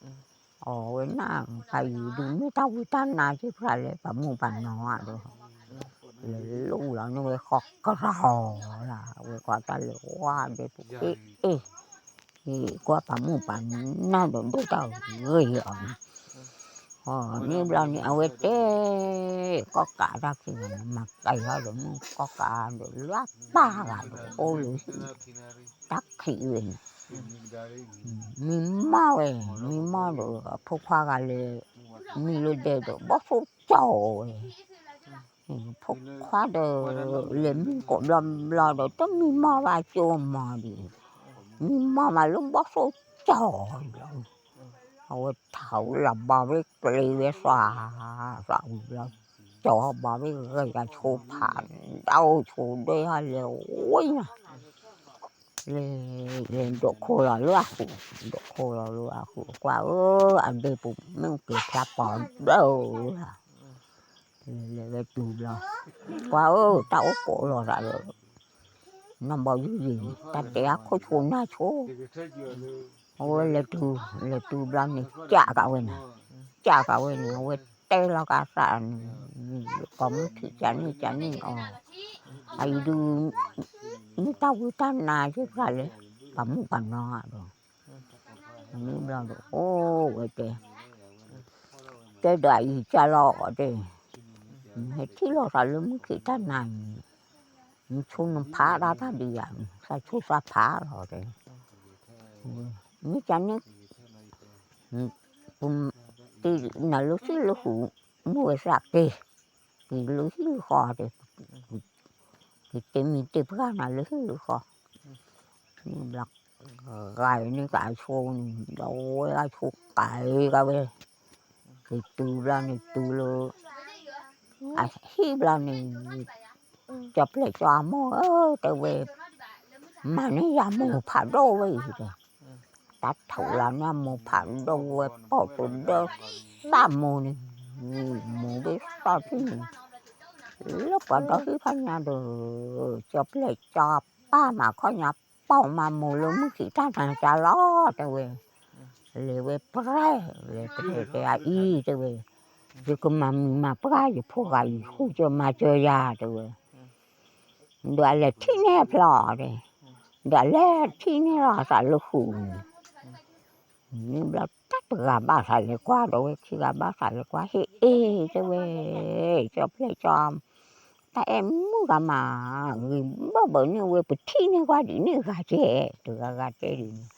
အဝဲနၢ်ဖးယံၤဒုးမ့ၢ်တၢ်ဝံတၢ်နါသ့ၣ်တဖၣ်လၢပှၤမိၢ်ပှၤနီၤဒီး, လဲၤလူလီၤန့ၢ်ဝဲဃီကရီလၢ် အဝဲကွၢ်တၢ်လဲၤဝါဒဲးပူၤ အ့ၣ်အ့ၣ်, ကွၢ်ပှၤမိၢ်ပှၤနါဒီးဒိၣ်တၢ်ဂ့ၤအီၤန့ၣ်, န့ၣ်ဘျီန့ၣ် အဝဲတဲ, ကီၢ်ကးတၢ်ခံးန့ၣ် မၤကဲၤထီၣ်ဒီးမုၢ်ကီၢ်ကးဒီးလၢအပၢ်ဂၤဒီးအိၣ်လၢဟံၣ်, တၢ်ခံးဝဲန့ၣ် မံမီၢ်ဝဲ, မံမီၢ်ဒီး အဖိခွါဂၤလဲၤ, မံလၢဒဲးဒီး ဘီၣ်သိၣ်ကၠီဝဲ, ဖိခွါဒီး လဲၤမံကိးဘျီဘျီဒီး တမံမီၢ်ဘၣ်ကၠိမီၢ်ဒံး, မံမီၢ်မးလၢဘီၣ်သိၣ်ကၠီဘျီ, အဝဲထးဝဲလီၤဘီဝဲကျဲဝဲသး, သးဝံၤဘျီ, ကၠီဘီဝဲဂဲၤယၤဆိဖး, ဒၣ်အိၣ်ဆိဒဲဟီလဲၤဝဲညါ လဲၤလဲၤဒိးခိလီၤလၢအဃုာ်, ဒိးခိလီၤလၢအဃုာ် ကွၢ်ဧၢ, အဒ့ပူၤမ့ၣ်အူက့ၤဖျါပီၤဒၢဧါ, လဲၤလဲၤဝဲတုၤဘျီ, ကွၢ်ဧၢ, တၢ်အိၣ်ကိးလီၤသးဒီး, နီၢ်ဘီယုၢ်ယံၤန့ၣ် တၢ်တဲအခိၣ်ဆိနၢ်ဆိ အဝဲလဲၤတုၤ, လဲၤတုၤဘျီန့ၣ် ကးကးဝဲန့ၣ်, ကးကးဝဲန့ၣ် အဝဲတဲလီၤကးသးန့ၣ်, ကိးမုၢ်ထံးကန့ၣ်ကန့ၣ်အီၤ, အအံၤဒုး မ့ၢ်တၢ်ဝံတၢ်နါသ့ၣ်တဖၣ်လၢ ပှၤမုၣ်ပှၤနီၤဒီး, မ့ၢ်ဘျီဒီး အိၣ်ဝဲတဲ, တဲဒီးအအံၤကၢ်လီၤအီၤတဲ, နဟဲထံၣ်လီၤသးလၢမုၢ်ခံးတၢ်နၤန့ၣ်, နဆိနဖးဒၣ်တၢ်ဒံးယၤန့ၣ် သးဆိသးဖးလီၤတဲ, မ့ၢ်ကန့ၣ် တ့နၤလၢဟံၣ်လၢဃုာ်, မုၢ်ဝဲသးက့ၤ, က့ၤလၢဟံၣ်လၢဃီတဲ, က့ၤတ့မံၤတ့ပှၢ်နၤလၢဟံၣ်လၢဃီ, မ့ၢ်ဘျီ ဂၤအံၤန့ၣ်ကအဆိန့ၣ် ဒီးဝဲအဆိကၤကဝဲ, က့ၤတုၤဘျီန့ၣ်တုၤလၢ အဟံၣ်ဘျီန့ၣ် ကၠီပျဲၢ်ကၠီအမိၢ်ဧၢ တဲဝဲ, မၤန့ၢ်ယၤမိၢ်ဖးဒိၣ်ဝဲအံၤတဲ, တၢ်ထိးလီၤန့ၢ်မိၢ်ဖးဒိၣ်ဝဲ ပိာ်တဒၢသၣ်မိၢ်န့ၣ်, မိၢ်ဘ့ၣ်သီၣ်ထံၣ်န့ၣ် လၢပှၤဒီဟံၣ်ဖးညါဒီး ကၠီပျဲၢ်ကၠီပၢ်မၤခီၣ်ညါ ပိာ်မၤမိၢ်လၢမုၢ်ဆံးတၢ်နၤကၠါလီၤ တဲဝဲ, လဲၤဝဲပြဲ လဲၤပြဲတဲအအံၤတဲဝဲ, ယကမၤမုာ်မၤပှၢ်ယဖိဂၤအံၤ ဃူကၢမၤစၢၤယၤ တဲဝဲ, ဒီးအလဲၤထံၣ်န့ၢ်အဖျီတဲ, ဒီးအလဲၤထံၣ်န့ၢ်လီၤအသးလၢဃုာ်န့ၣ်, န့ၣ်ဘျီတၢ်တဂၤဘၣ်သးလဲၤကွၢ် ဒီးဝဲခံဂၤဘၣ်သးလဲၤကွၢ် ဟ့ၣ်အ့ၣ်တဲဝဲ, ကၠီပျဲၢ်ကၠီ တၢ်အဲၣ်မုၣ်ဂၤမး, ဂ့ၤဘၢဘၢန့ၢ်ဝဲ ပထံၣ်န့ၢ်ကွၢ်ဒ်န့ၣ်ဂၤကဲ, တဂၤဂၤတဲဒ်န့ၣ်,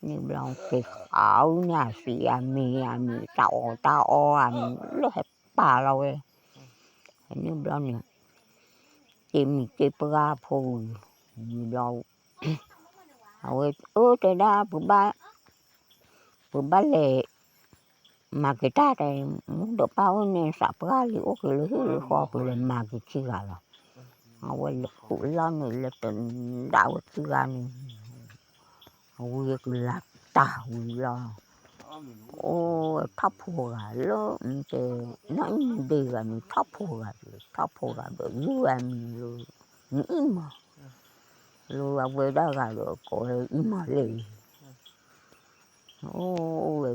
န့ၣ်ဘျီက့ၤဃးအုၣ်န့ၢ်အသံးအမံၤ အမံၤတၢ်အီၣ်တၢ်အီအမံၤလၢဟဲပာ်လီၤဝဲ, န့ၣ်ဘျီန့ၣ် က့ၤမံၤက့ၤပှၢ်ဖိဝံၤ, န့ၣ်ဘျီ အဝဲအၢတဲဒၣ် ပဘၣ် ပဘၣ်လဲၤ မၤက့ၤတၢ်တဲ, မူဒီးပၢ်အိၣ်န့ၣ် သးပှၢ်လံ အိၣ်က့ၤလၢဟံၣ်လၢဃီ ပလဲၤမၤက့ၤခံဂၤလီၤ, အဝဲလဲၤဃုာ်လီၤန့ၣ် လဲၤတဒၣ်ဝဲခံဂၤန့ၣ်, အဝဲကလၤတၢ်ဝံၤလီၤ, အိၣ်ဝဲထီၣ်ဖိဂၤလၢ တဲ, နီၢ်အံၣ်မူဒ့ဂၤန့ၣ် ထီၣ်ဖိဂၤ, ထီၣ်ဖိဂၤဒီးယုၢ်ဝဲအမံၤလၢ နအံၣ်မီၤ, လၢအဝဲဒၣ်ဂၤဒီးကိးဝဲအံၣ်မီၤလ့ၣ်, အိၣ်ဝဲ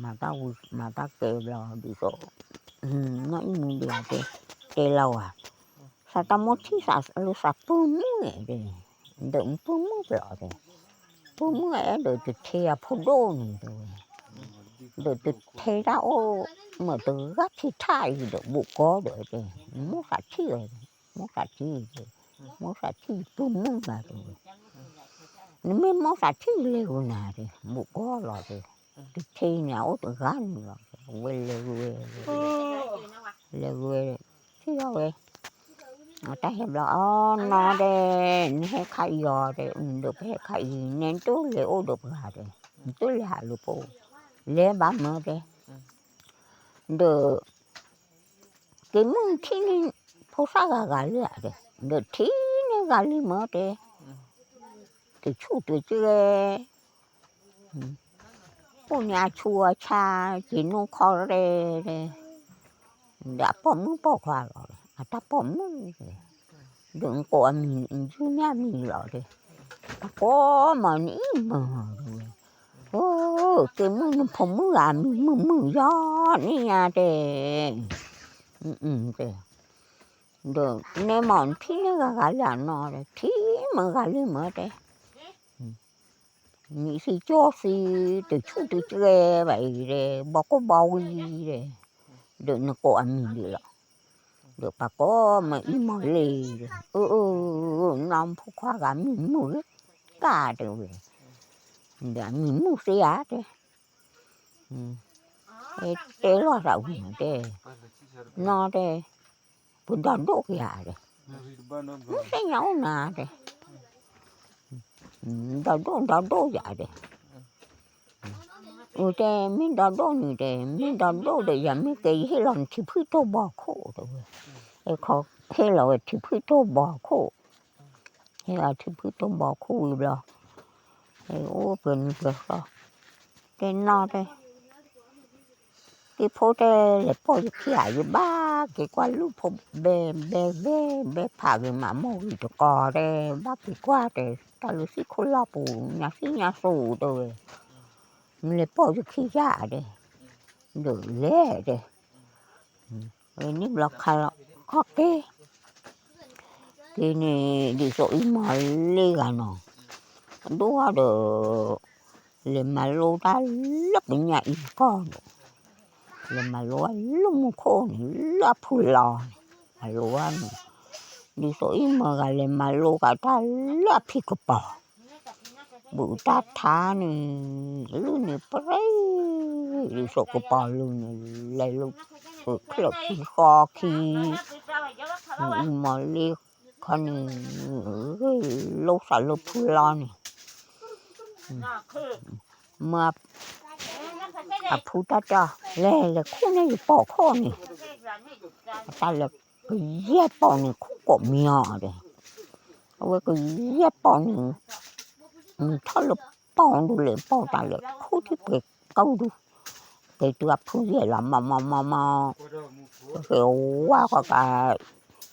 မၤတၢ်ဝံၤမၤတၢ်ကဲဘျီဒ်သိး, နီၢ်အံၣ်မူဒ့ဂၤတဲ, တဲလီၤဝဲ, သးတၢ်မိၣ်ထံၣ်သးလၢသးပုၢ်မုၣ်တဲ, ဒီးပုၢ်မုၣ်ဘျီတဲ, ပုၢ်မုၣ်အဲၣ်ဒိးတထ့အဖိဒိၣ်န့ၣ်တဲဝဲ, ဒီးတထ့တၢ်အိၣ် မ့ၢ်တဂၤထံထၣ်အံၤဒီး ဘူးကီဒီးတဲ, မိၣ်သးထံၣ်ဝဲ, မိၣ်သးထံၣ်တဲ, မိၣ်သးထံၣ်ပုၢ်မုၣ်ဂၤတဲဝဲ, နမ့ၢ်မိၣ်သးထံၣ်လဲၤဂီၤနၤတဲ, ဘူးကီလီၤတဲ, တထ့န့ၣ်အိၣ်တဂၤန့ၣ်လီၤ, ဝဲလဲၤဝဲ, လဲၤဝဲ, ထံၣ်အီၤဝဲ အတၢ်ဟဲဘျီ အီ နီၢ်တဲ, နဟဲခးအံၤအီၤတဲ, ဒီးပဟဲခးအံၤ နဲနတလဲၤအိၣ်ဒီးပှၤတဲ, နတလဲၤဟးလၢပအိၣ်, လဲၤဘၣ်မၢတဲ, ဒီး က့ၤမုၢ်ထံၣ်န့ၣ် ဖိသၣ်ဂၤဂၤလံဧါတဲ, ဒီးထံၣ်န့ၢ်ဂၤလံမၢတဲ, တဆူၣ်တကဲ အိၣ်န့ၣ်အဆူၣ်အဆါ က့ၤနီၢ်ခီရဲၣ်, ဒီးအပိာ်မုၣ်ပိာ်ခွါလီၤ, အတၢ်ပိာ်မုၣ်, ဒီးနကိးအမံၤ နယုၢ်န့ၢ်အမံၤလီၤတဲ, တၢ်ကိးမးနအံၣ်မး, အိ က့ၤမုၢ်နဖိမုၣ်ဂၤအမံၤမုၣ်မုၣ်ယီၤန့ၣ်ညါတဲ, တဲ ဒီးနဲမးနထံၣ်န့ၢ်ဂၤဂၤလံနီၢ်တဲ, ထံၣ်မၢဂၤလံမၢတဲ, မံၤသံကၠီသံ တဆူၣ်တကဲဘၣ်အံၤတဲ, ဘီကိၢ်ဘီဝံၤတဲ, ဒီးနကိးအမံၤဒ်လီၤ, ဒီးပှၤကိးမၢအံၣ်မီၤလ့ၣ်, အၢ နီၢ်ဖိခွါဂၤမံၤမုၣ်ဂ့ၤကၢ်တဲဝဲ, ဒီးအမံၤမုၣ်သ့ဧါတဲ တဲလီၤသးဝံၤတဲ, နီၢ်တဲ, ပဒီဒိၣ်ကယၤတဲ, မ့ၢ်သ့ၣ်ညါအိၣ်နၤတဲ, ဒီဒိၣ်ဒီဒိၣ်ယၤတဲ, အိၣ်တဲ မ့ၢ်ဒီဒိၣ်န့ၣ်တဲ, မ့ၢ်ဒီဒိၣ်ဒီး ယမ့ၢ်ကဲယဟ့ၣ်လီၤနထံဖုၣ်တိၢ်ဘီခိၣ်တဲဝဲ, ဟ့ၣ်လီၤဝဲထံဖုၣ်တိၢ်ဘီခိၣ်, ဟ့ၣ်လီၤထံဖုၣ်တိၢ်ဘီခိၣ်ဝံၤဘျီ, အိၣ်ပှဲၤနံၤပှဲၤသီ, တဲနီၢ်တဲ သ့ၣ်ဖိတဲ လဲၤပိာ်ယခံဂၤ ယဘၣ်က့ၤကွၢ်လုၢ်ဖိဘဲ ဘဲဂ့ၤ ဘဲဖးဂ့ၤ မၤမိၢ်ဂံၢ်တကိးတဲ, ဘၣ်က့ၤကွၢ်တဲ တၢ်လၢသ့ၣ်ခိၣ်လီၢ်ပူၤ ညါသံညါသူတဲဝဲ, မ့ၢ်လဲၤပိာ်ယခံဂၤတဲ, ဒီးလဲၤတဲ န့ၣ်ဘျီခါလီၤ ခီၣ်က့ၤ က့ၤန့ၣ် ဒ်သိးအံၤမၤလ့ဂၤနီၤ, ဒိၣ်ဒီး လဲၤမၤလိတၢ်လၢကညးအံၤကီၢ်ဒီး, လဲၤမၤလိဝဲလၢမူခိၣ်န့ၣ် လၢအဖုလီၤန့ၣ်, မၤလိဝဲန့ၣ်, ဒ်သိးအံၤမၤဂၤလဲၤမၤလိဂၤတၢ်လၢအဖံးကပီၤ ဘူးတၢ်ထါန့ၣ် လုၢ်န့ၣ်ပြံ, ဒ်သိးကပီၤလုၢ်န့ၣ် လဲၤလၢ ချၢၣ်ခံဃီခံ, အံၤမၤလ့ခီန့ၣ် ဂ့ၤလိာ်သးလၢဖုလီၤန့ၣ်, မ့ၢ်အဖုတၢ်တဲအီၤ လဲၤလဲၤခူၣ်န့ၢ်ယပိာ်ခိၣ်န့ၣ်, တၢ်လဲၤကယဲၢ်ပိာ်န့ၣ်ခူၣ်ကိးမံၤအီၤဒီး, အဝဲကယဲၢ်ပိာ်န့ၣ် မံၤထီၣ်လၢပိာ်ဒူၣ်လဲၣ် ပိာ်တၢ်လဲၤခူၣ်ထံၣ်ပှဲၤကိၢ်ဒူၣ်, ကဲတုၤအဖုယဲၢ်လီၤ မီမီမီမီ, ကဲဝါဃီကး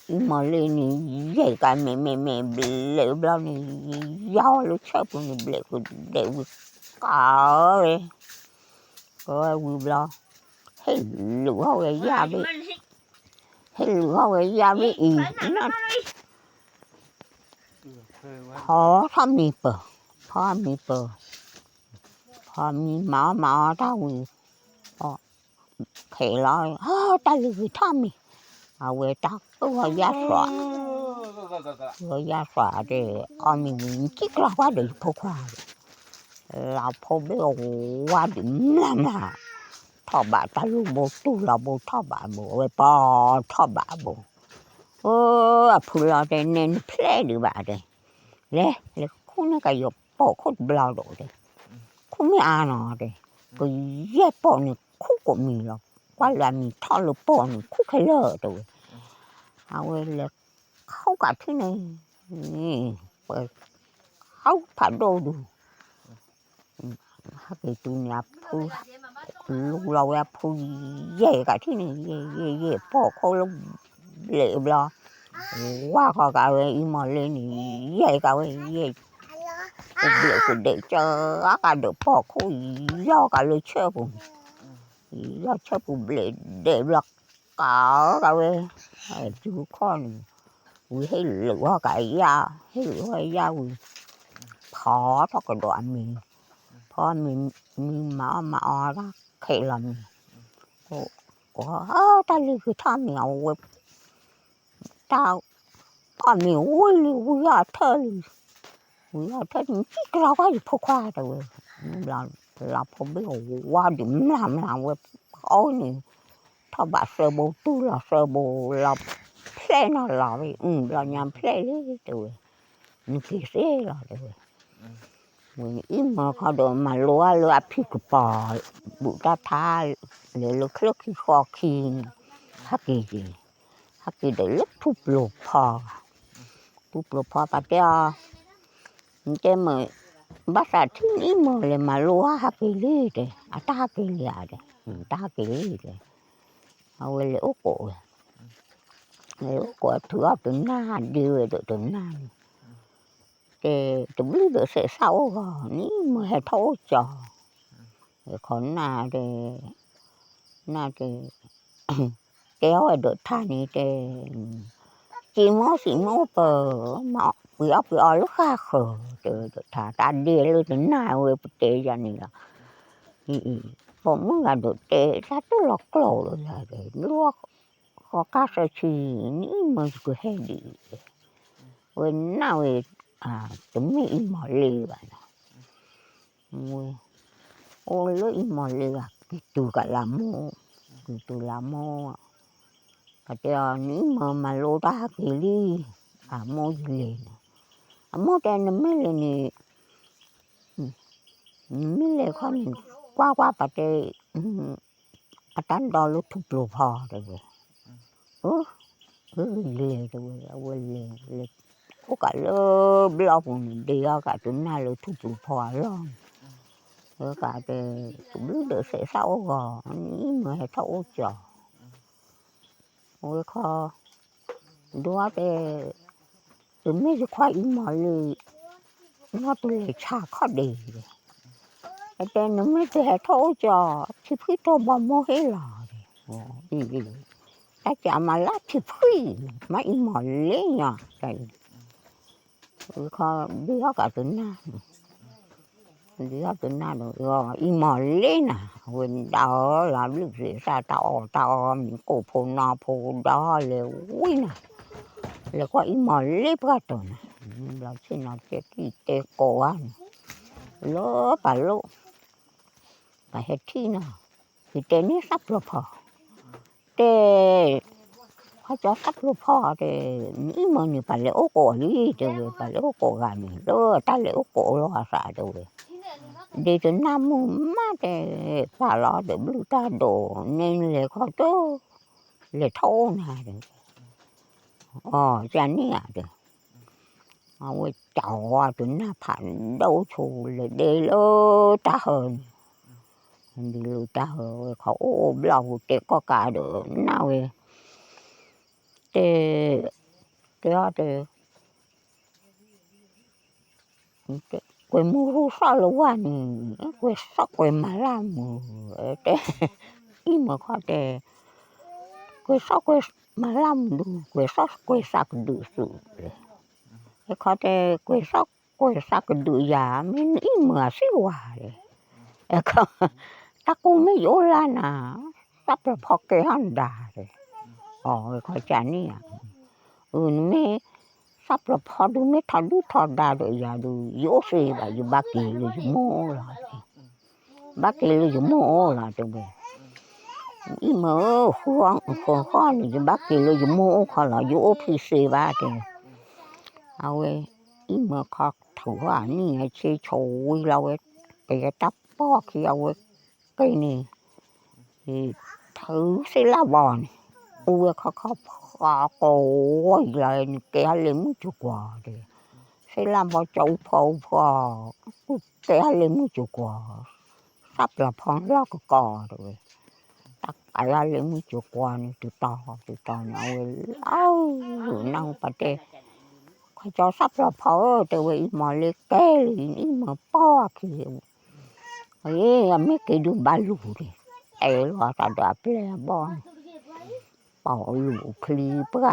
အံၤမီၤလ့န့ၣ် ယဲၢ်ကးမဲာ်မဲာ်မဲာ်ဘျဲးဘျီန့ၣ်, ယီလၢဆၢပူၤန့ၣ်ဘျဲးကဒဲးဝံၤကးဝဲ, ကဝဲဝံၤဘျီ, ဟ့ၣ်လုာ်ဟီၣ်ဝဲယၢ်ဘ့ၣ်, ဟ့ၣ်လုာ်ဟီၣ်ဝဲယၢ်ဘ့ၣ်အံၤ, ဖီထီၣ်မံၤပၢၢ်, ဖီမံၤပၢၢ်, ဖီမံၤမၤအီၣ်မၤအီတၢ်ဝံၤ, ခဲလီၤ, တၢ်လံၤဂ့ၤထီၣ်မံၤ, အဝဲတၢ်ဃုအီၣ်ယၢ်စွး, ဃုအီၣ်ယၢ်စွးဒီး အီၣ်မ့ၤဝံၤ နကံၣ်ကျီၤကွၢ်ဒီးယဖိခွါဒီး, လီၤဖိဘ့ၣ်ဝါဒုးမျၢ်မျၢ်, ထီၣ်ဘးတၢ်လူၢ်ဘိတူၢ်လီၤဘိထီၣ်ဘးဘိ အဝဲပီထီၣ်ဘးဘိ, အဖုလီၤတဲ နဲနဖျဲၣ်ဒံးဘၣ်တဲ, လဲၤလဲၤခူၣ်န့ၢ်ကယီၤပိာ်ခိၣ်တဘျီဒီးတဲ, ခူၣ်မ့ၢ်အါနီၤတဲ, ကယဲၢ်ပိာ်န့ၣ်ခူၣ်ကိးမံၤလီၤ, ကွၢ်လၢအမံၤထီၣ်လၢပိာ်န့ၣ်ခူၣ်ခဲလၢာ်တဲဝဲ, အဝဲလဲၤခူၣ်ကးထံၣ်န့ၣ်, ပှဲၤ ခူၣ်ဖးဒိၣ်ဒူၣ်, ဟဲက့ၤတုၤန့ၣ်အဖု, လူလီၤဝဲအဖု, ယဲၢ်ကးထံၣ်န့ၣ် ယဲၢ်ယဲၢ်ပိာ်ခိၣ်လၢ ဘျဲးဘျီ, ဝါဃီကးဝဲအံၤမီၤလ့န့ၣ်, ယဲၢ်ကးဝဲယဲၢ်, ကဘျဲးကဒဲးကၢကးဒီးပိာ်ခိၣ်, ယီၤကးလၢဆၢပူၤ, ယီၤဆၢပူၤဘျဲးဒဲးဘျီ, ကးကးဝဲ, စုခီၣ်န့ၣ်, ဝံၤဟ့ၣ်လုာ်ဟီၣ်ကးယၢ်, ဟ့ၣ်လုာ်ဟီၣ်ယၢ်ဝံၤ, ဖီထီၣ်ကဒီးအမံၤ, ဖီမံၤ, မံၤမၤအီၣ်မၤအီတၢ်ခဲလီၤမံၤ, တၢ်လံၤဂ့ၤထီၣ်မံၤအဝဲ, တၢ်, အီၣ်မ့ၤဝံၤလံ ဝံၤအီၣ်ထၢၣ်လံ, ဝံၤအီၣ်ထၢၣ်လံ နကံၣ်ကျီၤကွၢ်ယဖိခွါတဲဝဲ, လီၤဖိဘ့ၣ်ဝါဒုးမျၢ်မျၢ်ဝဲ, အီၣ်န့ၣ်, ထီၣ်ဘးစၢဘိတူၢ်လီၤစၢဘိလီၤ, ဖျဲၣ်နီၤလီၤဝဲ, ဘျီညါဖျဲၣ်လံတဲဝဲ, နက့ၤသ့လီၤတဲဝဲ, ဝံၤအံၤမၢခီဒီးမၤလိအီၤလၢအဖံးကပီၤ, ဘူးတၢ်ထါ, လဲၤလၢချၢၣ်ခံဃီခံန့ၣ်, ဟဲက့ၤက့ၤ, ဟဲက့ၤဒီးလၢထူၣ်ပျိၤဖီ, ထူၣ်ပျိၤဖီပာ်တဲအီၤ, နတဲမ့ၢ်, ဘၣ်သးထံၣ်နအံၤမၢလဲၤမၤလိအီၤဟဲက့ၤလံတဲ, အတၢ်ဟဲက့ၤလံဧါတဲ, တၢ်ဟဲက့ၤလံတဲ, အဝဲလဲၤအိၣ်ကိးဝဲ, လဲၤအိၣ်ကိးထုးအီၣ်တနၢ်ဒ့ဝဲဒီးတနၢ်န့ၣ်, တဲ, တဘျုးဒီးစဲးစၢ်အိၣ်ဂီၤ နအံၤမၢဟဲထီၣ်အိၣ်ကၠီ, ခီနၢ်တဲ, နၢ်တဲ, တဲအီၣ်ဝဲဒီးထါန့ၣ်တဲ, စံးမီၢ်စံးမီၢ်ပၢၤ, ပှ့ၤအီၣ်ပှ့ၤအီလၢဃၣ်ဃၢၤ, တဲဝဲဒီးထါ တၢ်ဒ့လၢတနၢ်ဝဲပတဲယၤန့ၣ်လီၤ, ပိာ်မုၣ်ဂၤဒီးတဲတၢ်တိၢ်လီၤကျိာ်လီၤယၤ, လၢဃီကၢ်သၢဆံ, နအံၤမၢယကဟဲဒ်အံၤ, ဝဲနၢ်ဝဲ, တမ့ၢ်အံၤမီၤလ့ဘၣ်နီၤ, ဝဲ, အိၣ်လၢအံၤမီၤလ့ဂၤ က့ၤတုၤကးလၢမိၢ်, က့ၤတုၤလၢမိၢ်, ပတဲအီၤ နအံၤမၢမၤလိတၢ်ဟဲက့ၤလံ, အမိၢ်ယလဲၤန့ၣ်, အမိၢ်တဲနမ့ၢ်လဲၤန့ၣ်, နမ့ၢ်လဲၤခီန့ၣ်, ကွၢ်ကွၢ်ပတဲ, အတၢ်ဒီလၢထူၣ်ပျိၤဖီတဲဝဲ, အ, လဲၤတဲဝဲ အဝဲလဲၤလဲၤ, အိၣ်ကးလၢဘျီပူၤန့ၣ် ဒ့အီၣ်ကးတနၢ်လၢထူၣ်ပျိၤဖီအလီၢ်န့ၣ်, ဝဲကးတဲ, တဘျုးဒီးစဲးစၢ်အိၣ်ဂီၤ နအံၤမၢဟဲထီၣ်အိၣ်ကၠီ, ဝဲခီ, ဒိတဲ, တမ့ၢ်ယခွါအံၤမီၤလ့, နီၢ်တလဲၤဆါခီၣ်ဒ့, တဲနမ့ၢ်တဟဲထီၣ်အိၣ်ကၠီ, ထံဖှံၣ်ထီၣ်ဘီမိၢ်ဟ့ၣ်လီၤ, တၢ်ကးမၤလၢထံဖှံၣ်, မ့ၢ်အံၤမီၤလ့ညါ, ဝဲခီ, ဒ့အီၣ်ကးတနၢ်, ဒ့အီၣ်တနၢ်ဒီး, အံၤမီၤလ့နၤ, ဝဲဒၣ်အီၤလၢဘျုးစ့းစၢ်တၢ်အီၣ်တၢ်အီမံၤကိၣ်ဖိနီၢ်ဖိဒီးလဲၤဝံၤနၤ, လဲၤကွၢ်အံၤမီၤလ့ပှၢ်တီၤနၤ, ဘျီဆ့ၣ်နီၤတဲတံၢ်တဲကိးဂၤန့ၣ်, လၢပာ်လိၣ်, ပဟဲထံၣ်နီၤ, ယတဲန့ၢ်သၣ်ပျိဖီ, တဲ, ခီကၠီသၣ်ပျိဖီတဲ, နအံၤမၢန့ၣ် ပှၤလဲၤအိၣ်ကိးအီၤလံတဲဝဲ, ပှၤလဲၤအိၣ်ကိးဂၤန့ၣ် လၢတၢ်လဲၤအိၣ်ကိးလီၤအသးတဲဝဲ, ဒ့တနၢ်မုာ်မးတဲ, ပာ်လီၤဒီးဘျုးတၢ်ဒိး နဲနလဲၤခီတၢၢ်, လဲၤထီၣ်အိၣ်နၤဒီး, အီ ကန့ၣ်ဧါဒီး, အဝဲကၠီၤဝဲတနၢ်ဖးဒိၣ်ဆိ လဲၤဒ့လၢတၢ်ဟၢန့ၣ်, ဒ့လၢတၢ်ဟၢဝဲခီအိၣ်အိၣ်ဘျီၣ်ပူၤ တဲကီၢ်ကးဒီး နၢ်ဝဲ, တဲ, တဲအီၤတဲ ကွဲမုာ်ရူၢ်သီၣ်လၢဝၢ်န့ၣ်, ကွဲးစီၣ်ကွဲးမၤလၢ်မုာ်, တဲ, အံၤမၤခီတဲ, ကွဲးစီၣ်ကွဲးမၤလၢ်မုာ်ဒုး, ကွဲးစီၣ်ကွဲးသးကဒုးသုး, အခီတဲ, ကွဲးစီၣ်ကွဲးသးကဒုးယၤ, မ့ၢ်နအံၤမၤအစံၣ်ဝါလဲၣ်, အခီ, တၢ်ကိးမ့ၢ်ယအိၣ်လၢနၤ, သၣ်ပျီဖီကဲထီၣ်နဒါတဲ, အီ အခီကန့ၣ်ဧါ အၢ နမ့ၢ် သၣ်ပျီဖီဒုးမ့ၢ်ထီဒုၣ်ထီဒါဒီးယၤဒုး ယအိၣ်သ့ဘၣ် ယဘၣ်က့ၤလၢယမိၢ်အိၣ်လီၤ, ဘၣ်က့ၤလၢယမိၢ်အိၣ်လီၤတဲဝဲ, အံၤမၤဧၢ, ဃုဃီန့ၣ် ယဘၣ်က့ၤလၢယမိၢ်အိၣ်ခီလီၤ ယအိၣ်ဖံးသ့ဘၣ်တဲ, အဝဲ, အံၤမၤခီထုးထီၣ်အနံၣ်အဆ့ဆိဝံၤလီၤဝဲ, ကယဲၢ်တၢ်ပီၢ်ခံအဝဲ, ကဲန့ၣ် ထုးသ့ၣ်လၣ်ဘီန့ၣ်, အိၣ်ဝဲခီခီဖီကိးဝီၤအံၤလီၤ နကဲအလဲၤမုၢ်စူၤကွီၤတဲ, သ့ၣ်လၣ်ဘီကၠီအူဖီအူဖီ, ကဲအလဲၤမုၢ်စူၤကွီၤ, သၣ်ပျီဖီလီၢ်ကကီးတဲဝဲ, တၢ်ကးယၤလဲၤမုၢ်စူၤကွီၤန့ၣ် တုၤတီၤတုၤတီၤန့ၣ် အဝဲလၢ နၢ်ဟူပာ်တဲ, ခီကၠီသၣ်ပျီဖီဧၢ တဲဝဲ အံၤမၤလ့ကဲလံ အံၤမၤပီၢ်ခံ အ့ အမ့ၢ်က့ၤဒုးဘၣ်လူၤန့ၣ်, တဲလီၤသးဒီးအပျဲၢ်အဘီၣ်န့ၣ်, ပီၢ်လူၤ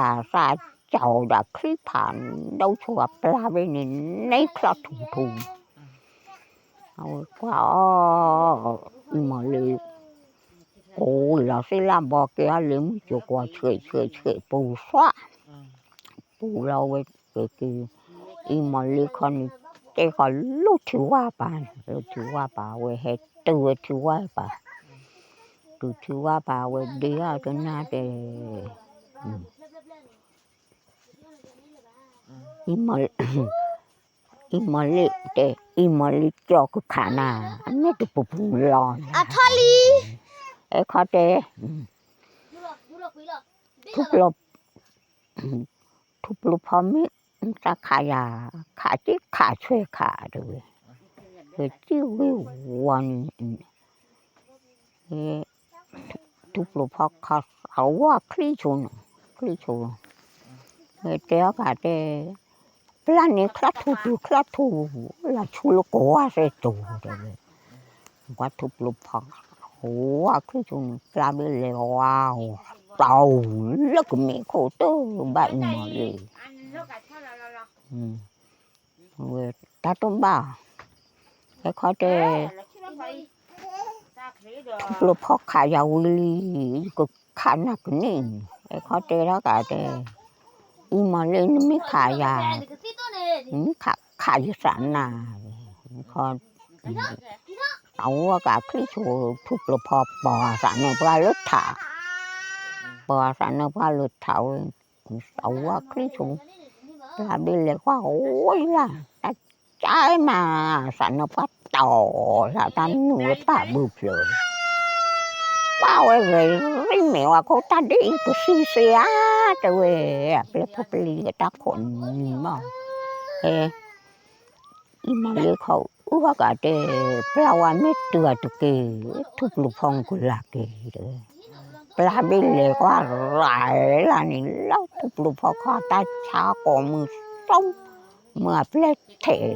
ချံပှၢ်သၣ်ကၠီဒီးချံဖးဒိၣ်ဆိအပျၢ်ဘ့ၣ်န့ၣ် န့ၢ်ချီၣ်ထူထူန့ၣ်, အဝဲကွၢ်အီၤ, အံၤမၤလ့ ကိးလီၤသ့ၣ်လၣ်ဘီကဲအလဲၤမုၢ်စူၤကွီၤဆှဲးဆှဲးဆှဲးပူၤသွၣ်, ပူၤလီၤဝဲက့ၤက့ၤ, အံၤမၤလ့ခီန့ၣ်, တဲဃီၤလၢထံဝၢ်ပၤန့ၣ် လၢထံဝၢ်ပၤ အဝဲဟဲတုၤဝဲထံဝၢ်ပၤ, တုၤထံဝၢ်ပၤ အဝဲဒ့အီၤတနၢ်တဲ အံၤမၤလ့တဲ, အံၤမၤလ့ကၠီကခးနၤ, အမ့ၢ်တပူၤပူၤလီၤ, အထီၣ်လံ, အဲခီတဲ, ထူပျိ, ထူပျိဖီမ့ၢ်တၢ်ခးယၤ, ခးက့ၤခးဆွဲခးတဲဝဲ, ဝဲစံၣ်ဝံၤဝီၤန့ၣ် ထူပျိဖီခးအဝဲချံဆိန့ၣ်, ချံဆိ, ဝဲတဲအီၤကးတဲ, ပျၢ်န့ၣ်ချီၣ်ထူတုၤချီၣ်ထူ, လၢဆူလၢကဝၢ်သဲကၠိတဲဝဲ, ကွၢ်ထူပျိဖီ, ဝဲချံဆိန့ၣ် ပျၢ်ဘ့ၣ်လဲၤဝါ, တီလၢကမ့ၢ်ခိၣ်တဘၣ်အံၤမၤလ့ ဝဲတၢ်တဘၣ်, ဟဲခီတဲ, ထူပျိဖီခးယၤဝံၤလံ, ယကခးနၤကန့ၢ်, ဟဲခီတဲထီၣ်ကးတဲ, အံၤမၤလ့နမ့ၢ်ခးယၤ, နမ့ၢ်ခးယသးနၤ, အဝဲကးချံဆိ ထူပျိဖီပိာ်အသးနၢပှၢ်လၢထး, ပိာ်အသးနၢပှၢ်လၢထးဝဲ, အဝဲချံဆိ, ပျၢ်ဘ့ၣ်လဲၤကွၢ်အိၣ်လၢ်, တၢ်ကၢမး, သးနၢပှၢ်တီၤလၢတၢ်နုာ်ဝဲပာ်ဘုဖျၢၣ်, ပၢ်ဝဲဂဲၤရံၣ်မဲာ်ဝဲခိၣ်တၢ်ဒ်အံၤပစံးစ့ဧါ, တဲဝဲ, အပျဲၢ်ဖိပလံၤလၢတၢ်ခိးနံၤမး, ဟဲ အံၤမၤလ့ခီအုၣ်ဘၣ်ကးတဲ, ပျၢ်ဝဲမ့ၢ်တုၤအတက့ၢ်, ထူပျိဖီကလၤက့ၤတဲ, ပျၢ်ဘ့ၣ်လဲၤကွၢ်ရၤလၢ်န့ၣ် လၢထူပျိဖီခီတၢ်ဆါကိးမုၢ်စိ, မုၢ်အပျဲၢ်ထဲး,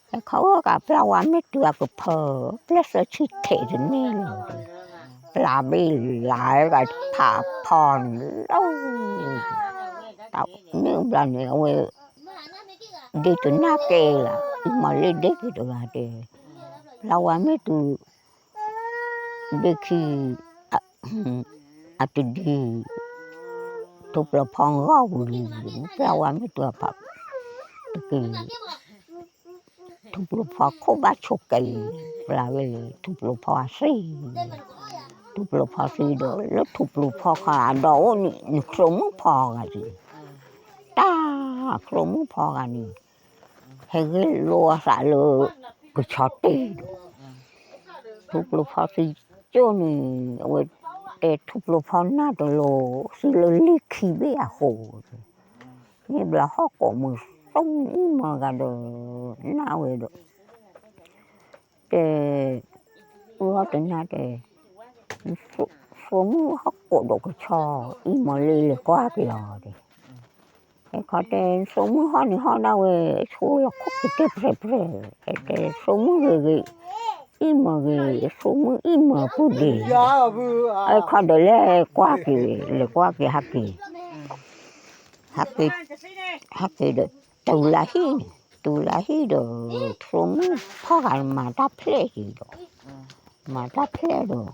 ဟဲခီအုၣ်ကးပျၢ်ဝဲမ့ၢ်တုၤအကဖၢ, ပျဲၢ်သၢဆံထဲးတန့ၢ်လီၤ, ပျၢ်ဘ့ၣ်လဲၤကးဖးဖီန့ၣ်လီၤ, တၢ်န့ၣ်ဘျီန့ၣ် အဝဲ ဒ့တနၢ်ကဲလၢၤ, အံၤမၤလ့ဒ့က့ၤတဂၤတဲ, ပျၢ်ဝဲမ့ၢ်တုၤ, ဒ့ခံ, အတဒံ, ထူပျိဖီဂီၢ်ဝံၤလံ, ပျၢ်ဝဲမ့ၢ်တုၤအဖး, တက့ၢ်, ထူပျိဖီခိၣ်ဘၣ်ဆိးကဲ, ပျၢ်ဝဲလံ ထူပျိဖီသံ, ထူပျိဖီသံဒီး လၢထူပျိဖီခီအဒီးအိၣ်န့ၣ် နချိမုၣ်ဖီဂၤန့ၣ်, တၢ်ချိမုၣ်ဖီဂၤန့ၣ်, ဟဲဂ့ၤလိာ်အသးလၢ ကဆီတ့ၢ်ဒီး ထူကျိဖီသံကၠိန့ၣ် အဝဲတဲထူကျိဖီနၢ်တလိၤ သံလၢလံခံဘ့ၣ်အဃိ, န့ၣ်ဘျီဟီၣ်ကိးမုၢ် စိမုၣ်အံၤမၤဂၤဒီး နၢ်ဝဲဒီး တဲ အီတနၢ်တဲ စိမုၣ်ဟီၣ်ကိးဒီးကဆီ အံၤမၤလ့လဲၤကွၢ်က့ၤအီၤတဲ, ဟဲခီတဲ စိမုၣ်ဟီၣ်န့ၣ်ဟီၣ်ဒၣ်ဝဲ ဆိလီၤခိၣ်က့ၤတဲပြဲၢ်ပြဲၢ်, တဲစိမုၣ်ဂ့ၤဂ့ၤ အံၤမၤဂ့ၤ စိမုၣ်အံၤမၤပူၤဒ့ၣ်, အခီဒီးလဲၤကွၢ်က့ၤ လဲၤကွၢ်က့ၤဟဲက့ၤ ဟဲက့ၤဒီး တုၤလၢဟံၣ်န့ၣ် တုၤလၢဟံၣ်ဒီး ဆိမုၣ်ဖီဂၤမၤတၢ်ဖျဲၣ်က့ၤဒီး မၤတၢ်ဖျဲၣ်ဒီး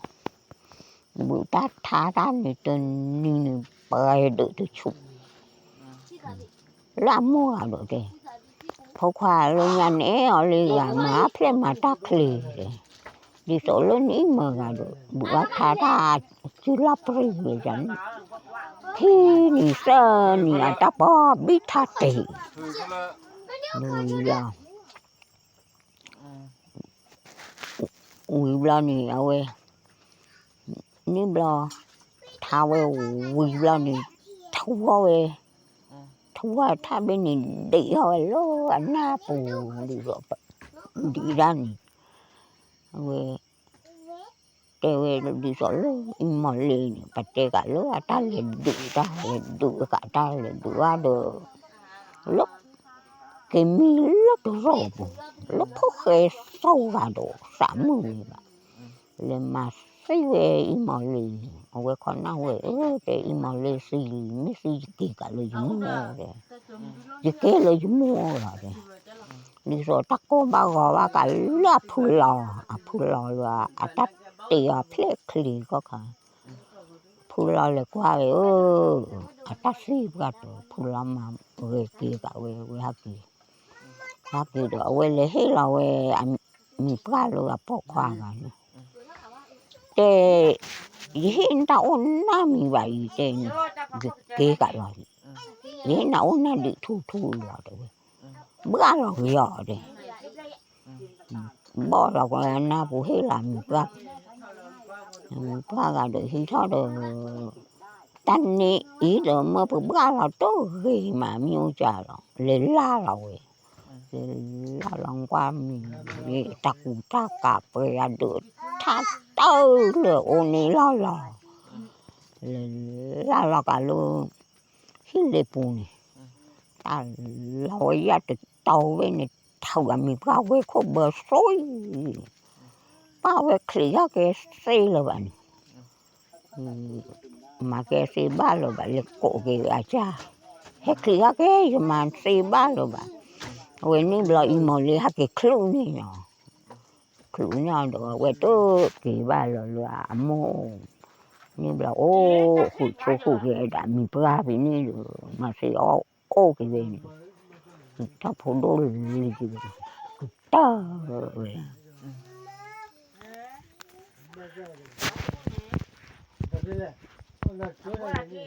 ဘုးတၢ်ထါတၢ်န့ၣ် တနံၤန့ၣ် ပှဲၤဒုးတဆူၣ် လၢအမိၢ်ဂၤဒီးတဲ, ဖိခွါလၢညါန့ၣ်အီၤလၢဂၤမၤဖျဲၣ်မၤတၢ်ချ့, ဒ်သိးလၢနအံၤမၤဂၤဒီး ဘုးဘၣ်ထါတၢ်စုလၢပြံဝဲန့ၣ်, ထံနံၤသၢနံၤအတၢ်ပီဘံၣ်ထါတ့ၢ်, ဝံၤဘျီန့ၣ် အဝဲ န့ၣ်ဘျီ ထါဝဲဝံၤဘျီန့ၣ် ထူအီၣ်ဝဲ, ထူအီၣ်ထါဘ့ၣ်န့ၣ် ဒံးထီၣ်ဝဲလၢအနၢ်ပူၤ, ဒံးဒၣ်န့ၣ် အဝဲ တဲဝဲဒ်သိးလၢအံၤမၤလ့န့ၣ် ပတဲကးလၢအတၢ်လဲၤဒုးတၢ်လဲၤဒုးကးတၢ်လဲၤဒုး အါဒီး လၢ က့ၤမံလၢတရီပူၤ, လၢဖိၣ်ဃဲသီဂၤဒီးသးမုၣ်ဝဲဘၣ်, လဲၤမၤသံဝဲအံၤမၤလ့န့ၣ် အဝဲခီနၢ်ဝဲ အၢ တဲအံၤမၤလ့သံလံ မ့ၢ်သံယက့ၤကးလၢယမိၢ်တဲ, ယက့ၤလၢယမိၢ်လီၤတဲ, ဒ်သိးတၢ်ကိၢ်ဘၣ်ဂီၤဘၣ်ကးလၢအဖုလီၤ, အဖုလီၤလၢအတၢ်တ့အီၤဖျဲၣ်ချ့ခီခါ ဖုလီၤလဲၤကွၢ်ဝဲ အတၢ်သံပှၢ်တၢၢ် ဖုလီၤမၤဂဲၤက့ၤကးဝဲ ဝဲဟဲက့ၤ, ဟဲက့ၤဒီး အဝဲလဲၤဟ့ၣ်လီၤဝဲ အမံၤပှၢ်လၢအပိာ်ခွါဂၤန့ၣ်, တဲ ယဟ့ၣ်နတၢ်အိၣ်နၢ်မံၤဘၣ်အံၤတဲန့ၣ်, ယက့ၤကးလီၤ, ယဟ့ၣ်နအိၣ်နၢ်ဒံးထူထူလီၤတဲဝဲ, ဘှၣ်လီၤက့ၤအီၤတဲ ဘီၣ်လီၤကနၢ်ပူၤဟ့ၣ်လီၤမံၤပှၢ်, မံၤပှၢ်ဂၤဒီးဟံးထီၣ်ဒီး, တၢ်န့ၣ်အံၤဒီးမၢပဘှၣ်လီၤတဂ့ၤမး မ့ၢ်အိၣ်ကၢ်လီၤ လဲၤလၢ်လီၤဝဲ, လဲၤလၢ်လီၤကွၢ်မံၤ, တၢ်ကူတၢ်ကးပှဲၤအဒုး ထါတၢ်လၢအအိၣ်န့ၣ်လီၤလီၤ, လဲၤလၢ်လီၤကးလၢ ဟံၣ်လ့ပူၤန့ၣ်, တၢ်လီၤဝဲယၢ်တတီၤဝဲန့ၣ် ထုးအမံၤပှၢ်ဝဲခိၣ်ဘၢစိ, ပၢ်ဝဲချံးထီၣ်က့ၤသ့လၢၤဘၣ်န့ၣ်, မၤက့ၤသ့ဘၣ်လၢၤဘၣ် လဲၤကိးက့ၤအကၢ်, ဟဲချံးထီၣ်က့ၤ ယမၤသ့ဘၣ်လၢၤဘၣ်, အဝဲန့ၣ်ဘျီအံၤမီၢ်လ့ဟဲက့ၤချုးန့ၢ်ညီ ချုးန့ၢ်အီၤဒီး အဝဲတက့ၤဘၣ်လီၤလၢအမိၢ်, န့ၣ်ဘျီအိၣ်ဃုာ်ဆိးဃုာ်က့ၤဒီး မံၤပှၢ်ဖဲန့ၣ်ဒီး မၤသ့အီၣ်အိၣ်က့ၤဝဲန့ၣ်, တၢ်ဖိဒိၣ်လံၤက့ၤဝဲ, ကတၢၢ်ဝဲ တၢ်